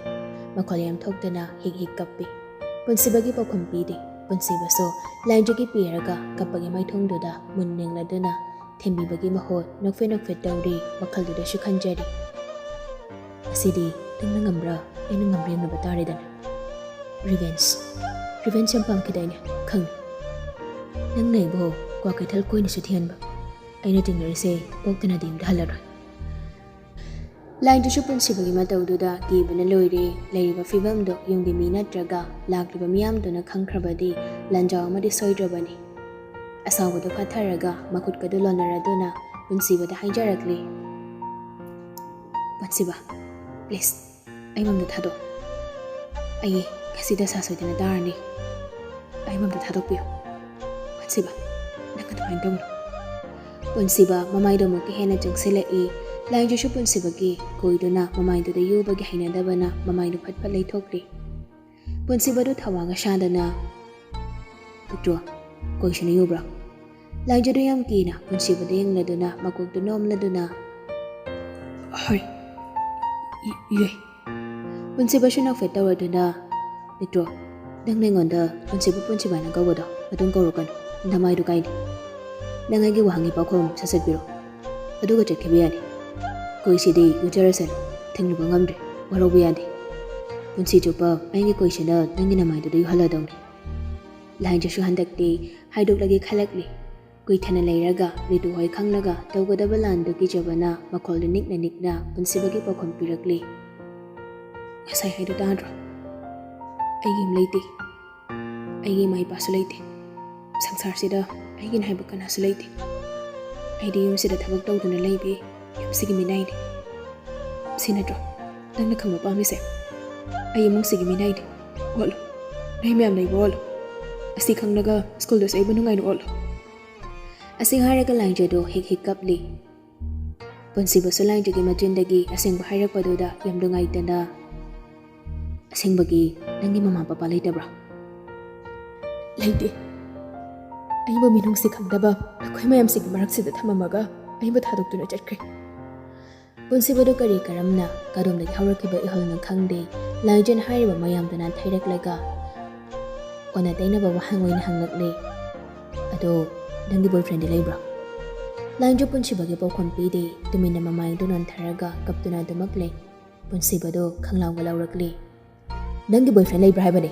ꯃꯈꯣꯜ ꯌꯥꯝ ꯊꯣꯛꯇꯅ ꯍꯤꯛ ꯍꯤꯛ ꯀꯞꯄꯤ꯫ ꯄꯨꯟꯁꯤꯕꯒꯤ ꯄꯥꯎꯈꯨꯝ ꯄꯤꯗꯦ꯫ ꯄꯨꯟꯁꯤꯕꯁꯨ ꯂꯥꯏꯖꯒꯤ ꯄꯤꯔꯒ ꯀꯞꯄꯒꯤ ꯃꯥꯏꯊꯣꯡꯗꯨꯗ ꯃꯨꯟ ꯌꯦꯡꯂꯗꯨꯅ ꯊꯦꯝꯕꯤꯕꯒꯤ ꯃꯍꯨꯠ ꯅꯣꯛꯐꯦꯠ ꯅꯣꯛꯐꯦꯠ ꯇꯧꯔꯤ, ꯋꯥꯈꯜꯗꯨꯗꯁꯨ ꯈꯟꯖꯔꯤ, "ꯑꯁꯤꯗꯤ ꯅꯪꯅ ꯉꯝꯕ꯭ꯔꯥ ꯑꯩꯅ ꯉꯝꯕ꯭ꯔꯥ ꯌꯦꯡꯅꯕ ꯇꯥꯔꯦꯗꯅ꯫ ꯔꯤꯚꯦꯟꯁ, ꯔꯤꯚꯦꯟꯁ ꯌꯥꯝ ꯄꯥꯝꯈꯤꯗꯥꯏꯅꯦ? ꯈꯪꯉꯤ꯫ ꯅꯪꯅ ꯑꯩꯕꯨ ꯀ꯭ꯋꯥꯀꯩꯊꯦꯜ ꯀꯣꯏꯅꯁꯨ ꯊꯤꯍꯟꯕ꯫ ꯑꯩꯅ ꯆꯤꯡꯅꯔꯤꯁꯦ ꯄꯣꯛꯇꯅꯗꯤ ꯌꯨꯝꯗ ꯍꯜꯂꯔꯣꯏ꯫" ꯂꯥꯏꯟꯗꯨꯁꯨ ꯄꯨꯟꯁꯤꯕꯒꯤ ꯃꯇꯧꯗꯨꯗ ꯀꯤꯕꯅ ꯂꯣꯏꯔꯦ꯫ ꯂꯩꯔꯤꯕ ꯐꯤꯕꯝꯗꯣ ꯌꯨꯝꯒꯤ ꯃꯤ ꯅꯠꯇ꯭ꯔꯒ ꯂꯥꯛꯂꯤꯕ ꯃꯤꯌꯥꯝꯗꯨꯅ ꯈꯪꯈ꯭ꯔꯕꯗꯤ ꯂꯥꯟꯖꯥꯎ ꯑꯃꯗꯤ ꯁꯣꯏꯗ꯭ꯔꯕꯅꯤ꯫ ꯑꯁꯥꯎꯕꯗꯣ ꯐꯥꯊꯔꯒ ꯃꯈꯨꯠꯀꯗꯨ ꯂꯣꯟꯅꯔꯗꯨꯅ ꯄꯨꯟꯁꯤꯕꯗ ꯍꯥꯏꯖꯔꯛꯂꯤ, "ꯄꯨꯟꯁꯤꯕ, ꯄ꯭ꯂꯤꯖ, ꯑꯩ ꯃꯝꯗ ꯊꯥꯗꯣꯛ꯫ ꯑꯩ ꯉꯁꯤꯗ ꯁꯥ ꯁꯣꯏꯗꯅ ꯇꯥꯔꯅꯤ꯫ ꯑꯩ ꯃꯝꯗ ꯊꯥꯗꯣꯛꯄꯤꯌꯨ꯫ ꯄꯨꯟꯁꯤꯕ, ꯅꯪ ꯑꯗꯨꯃꯥꯏꯅ ꯇꯧꯅꯨ꯫" ꯄꯨꯟꯁꯤꯕ ꯃꯃꯥꯏꯗꯣ ꯑꯃꯨꯛꯀ ꯍꯦꯟꯅ ꯆꯪꯁꯤꯜꯂꯛꯏ꯫ ꯂꯥꯏꯟꯗꯨꯁꯨ ꯄꯨꯟꯁꯤꯕꯒꯤ ꯀꯣꯏꯗꯨꯅ ꯃꯃꯥꯏꯗꯨꯗ ꯌꯨꯕꯒꯤ ꯍꯩꯅꯗꯕꯅ ꯃꯃꯥꯏꯗꯨ ꯐꯠ ꯐꯠ ꯂꯩꯊꯣꯛꯂꯤ꯫ ꯄꯨꯟꯁꯤꯕꯗꯨ ꯊꯋꯥꯒ ꯁꯥꯗꯅ, "ꯄꯤꯛꯇ꯭ꯔꯨ, ꯀꯣꯏꯁꯤꯅ ꯌꯨꯕ꯭ꯔꯣ?" ꯂꯥꯏꯖꯗꯨ ꯌꯥꯝ ꯀꯤꯅ ꯄꯨꯟꯁꯤꯕꯗ ꯌꯦꯡꯂꯗꯨꯅ ꯃꯀꯣꯛꯇꯨ ꯅꯣꯝꯂꯗꯨꯅ, "ꯍꯣꯏ, ꯌꯨ-, ꯌꯨꯏ꯫" ꯄꯨꯟꯁꯤꯕꯁꯨ ꯅꯣꯛꯐꯦꯠ ꯇꯧꯔꯗꯨꯅ, "ꯄꯤꯛꯇ꯭ꯔꯨ, ꯅꯪꯅ ꯑꯩꯉꯣꯟꯗ ꯄꯨꯟꯁꯤꯕ ꯄꯨꯟꯁꯤꯕ ꯍꯥꯏꯅ ꯀꯧꯕꯗꯣ ꯑꯗꯨꯝ ꯀꯧꯔꯛꯀꯅꯨ, ꯅꯃꯥꯏꯗꯨ ꯀꯥꯏꯅꯤ꯫ ꯅꯪ ꯑꯩꯒꯤ ꯋꯥꯍꯪꯒꯤ ꯄꯥꯎꯈꯨꯝ ꯁꯠ ꯁꯠ ꯄꯤꯔꯣ꯫ ꯑꯗꯨꯒ ꯆꯠꯈꯤꯕ ꯌꯥꯅꯤ꯫ ꯀꯣꯏꯁꯤꯗꯤ ꯌꯨꯖꯔꯁꯅꯨ, ꯊꯤꯡꯂꯨꯕ ꯉꯝꯗ꯭ꯔꯦ, ꯋꯥꯔꯧꯕ ꯌꯥꯗꯦ꯫ ꯄꯨꯟꯁꯤ ꯆꯨꯞꯄ ꯑꯩꯒꯤ ꯀꯣꯏꯁꯤꯅ ꯅꯪꯒꯤ ꯅꯃꯥꯏꯗꯨꯗ ꯌꯨꯍꯜꯂꯗꯧꯅꯤ꯫" ꯂꯥꯏꯟꯁꯤꯁꯨ ꯍꯟꯗꯛꯇꯤ ꯍꯥꯏꯗꯣꯛꯂꯒꯦ ꯈꯜꯂꯛꯂꯤ꯫ ꯀꯨꯏꯊꯅ ꯂꯩꯔꯒ ꯔꯤꯇꯨ ꯍꯣꯏ ꯈꯪꯂꯒ ꯇꯧꯒꯗꯕ ꯂꯥꯟꯗꯨ ꯀꯤꯖꯕꯅ ꯃꯈꯣꯜꯗꯨ ꯅꯤꯛꯅ ꯅꯤꯛꯅ ꯄꯨꯟꯁꯤꯕꯒꯤ ꯄꯥꯎꯈꯨꯝ ꯄꯤꯔꯛꯂꯤ꯫ "ꯉꯁꯥꯏ ꯍꯥꯏꯗꯨ ꯇꯥꯗ꯭ꯔꯣ? ꯑꯩꯒꯤ ꯌꯨꯝ ꯂꯩꯇꯦ, ꯑꯩꯒꯤ ꯏꯃꯥ ꯏꯄꯥꯁꯨ ꯂꯩꯇꯦ, ꯁꯪꯁꯥꯔꯁꯤꯗ ꯑꯩꯒꯤꯅ ꯍꯥꯏꯕ ꯀꯅꯥꯁꯨ ꯂꯩꯇꯦ꯫ ꯑꯩꯗꯤ ꯌꯨꯝꯁꯤꯗ ꯊꯕꯛ ꯇꯧꯗꯨꯅ ꯂꯩꯕꯤ ꯌꯨꯝꯁꯤꯒꯤ ꯃꯤꯅꯥꯏꯅꯤ꯫ ꯁꯤ ꯅꯠꯇ꯭ꯔꯣ ꯅꯪꯅ ꯈꯪꯕ ꯄꯥꯝꯃꯤꯁꯦ? ꯑꯩ ꯏꯃꯨꯡꯁꯤꯒꯤ ꯃꯤꯅꯥꯏꯅꯤ꯫ ꯑꯣꯠꯂꯣ, ꯅꯣꯏ ꯃꯌꯥꯝ ꯂꯩꯕ ꯑꯣꯠꯂꯣ꯫ ꯑꯁꯤ ꯈꯪꯂꯒ ꯁ꯭ꯀꯨꯜꯗꯁꯨ ꯑꯩꯕꯨ ꯅꯨꯡꯉꯥꯏꯅ ꯑꯣꯠꯂꯣ"꯫ ꯑꯁꯤ ꯍꯥꯏꯔꯒ ꯂꯥꯏꯖꯗꯨ ꯍꯤꯛ ꯍꯤꯛ ꯀꯞꯂꯤ꯫ ꯄꯨꯟꯁꯤꯕꯁꯨ ꯂꯥꯏꯖꯒꯤ ꯃꯆꯤꯟꯗꯒꯤ ꯑꯁꯦꯡꯕ ꯍꯥꯏꯔꯛꯄꯗꯨꯗ ꯌꯥꯝ ꯅꯨꯡꯉꯥꯏꯇꯅ, "ꯑꯁꯦꯡꯕꯒꯤ ꯅꯪꯒꯤ ꯃꯃꯥ ꯄꯄꯥ ꯂꯩꯇꯕ꯭ꯔꯥ?" "ꯂꯩꯇꯦ꯫ ꯑꯩꯕꯨ ꯃꯤꯅꯨꯡꯁꯤ ꯈꯪꯗꯕ ꯅꯈꯣꯏ ꯃꯌꯥꯝꯁꯤꯒꯤ ꯃꯔꯛꯁꯤꯗ ꯊꯝꯃꯝꯃꯒ ꯑꯩꯕꯨ ꯊꯥꯗꯣꯛꯇꯨꯅ ꯆꯠꯈ꯭ꯔꯦ"꯫ ꯄꯨꯟꯁꯤꯕꯗꯨ ꯀꯔꯤ ꯀꯔꯝꯅ ꯀꯗꯣꯝꯗꯒꯤ ꯍꯧꯔꯛꯈꯤꯕ ꯏꯍꯜꯅꯣ ꯈꯪꯗꯦ, ꯂꯥꯏꯖꯟ ꯍꯥꯏꯔꯤꯕ ꯃꯌꯥꯝꯗꯨ ꯅꯥꯟꯊꯩꯔꯛꯂꯒ ꯑꯣꯟꯅ ꯇꯩꯅꯕ ꯋꯥꯍꯪ ꯑꯣꯏꯅ ꯍꯪꯂꯛꯂꯦ꯫ "ꯑꯗꯣ ꯅꯪꯒꯤ ꯕꯣꯏꯐ꯭ꯔꯦꯟꯗꯤ ꯂꯩꯕ꯭ꯔꯣ?" ꯂꯥꯏꯖꯟ ꯄꯨꯟꯁꯤꯕꯒꯤ ꯄꯥꯎꯈꯨꯝ ꯄꯤꯗꯦ, ꯇꯨꯃꯤꯟꯅ ꯃꯃꯥꯏꯗꯨ ꯅꯣꯟꯊꯔꯒ ꯀꯞꯇꯨꯅ ꯑꯗꯨꯃꯛ ꯂꯩ꯫ ꯄꯨꯟꯁꯤꯕꯗꯨ ꯈꯪꯂꯥꯎꯒ ꯂꯥꯎꯔꯛꯂꯤ꯫ "ꯅꯪꯒꯤ ꯕꯣꯏꯐ꯭ꯔꯦꯟ ꯂꯩꯕ꯭ꯔꯥ ꯍꯥꯏꯕꯅꯦ?"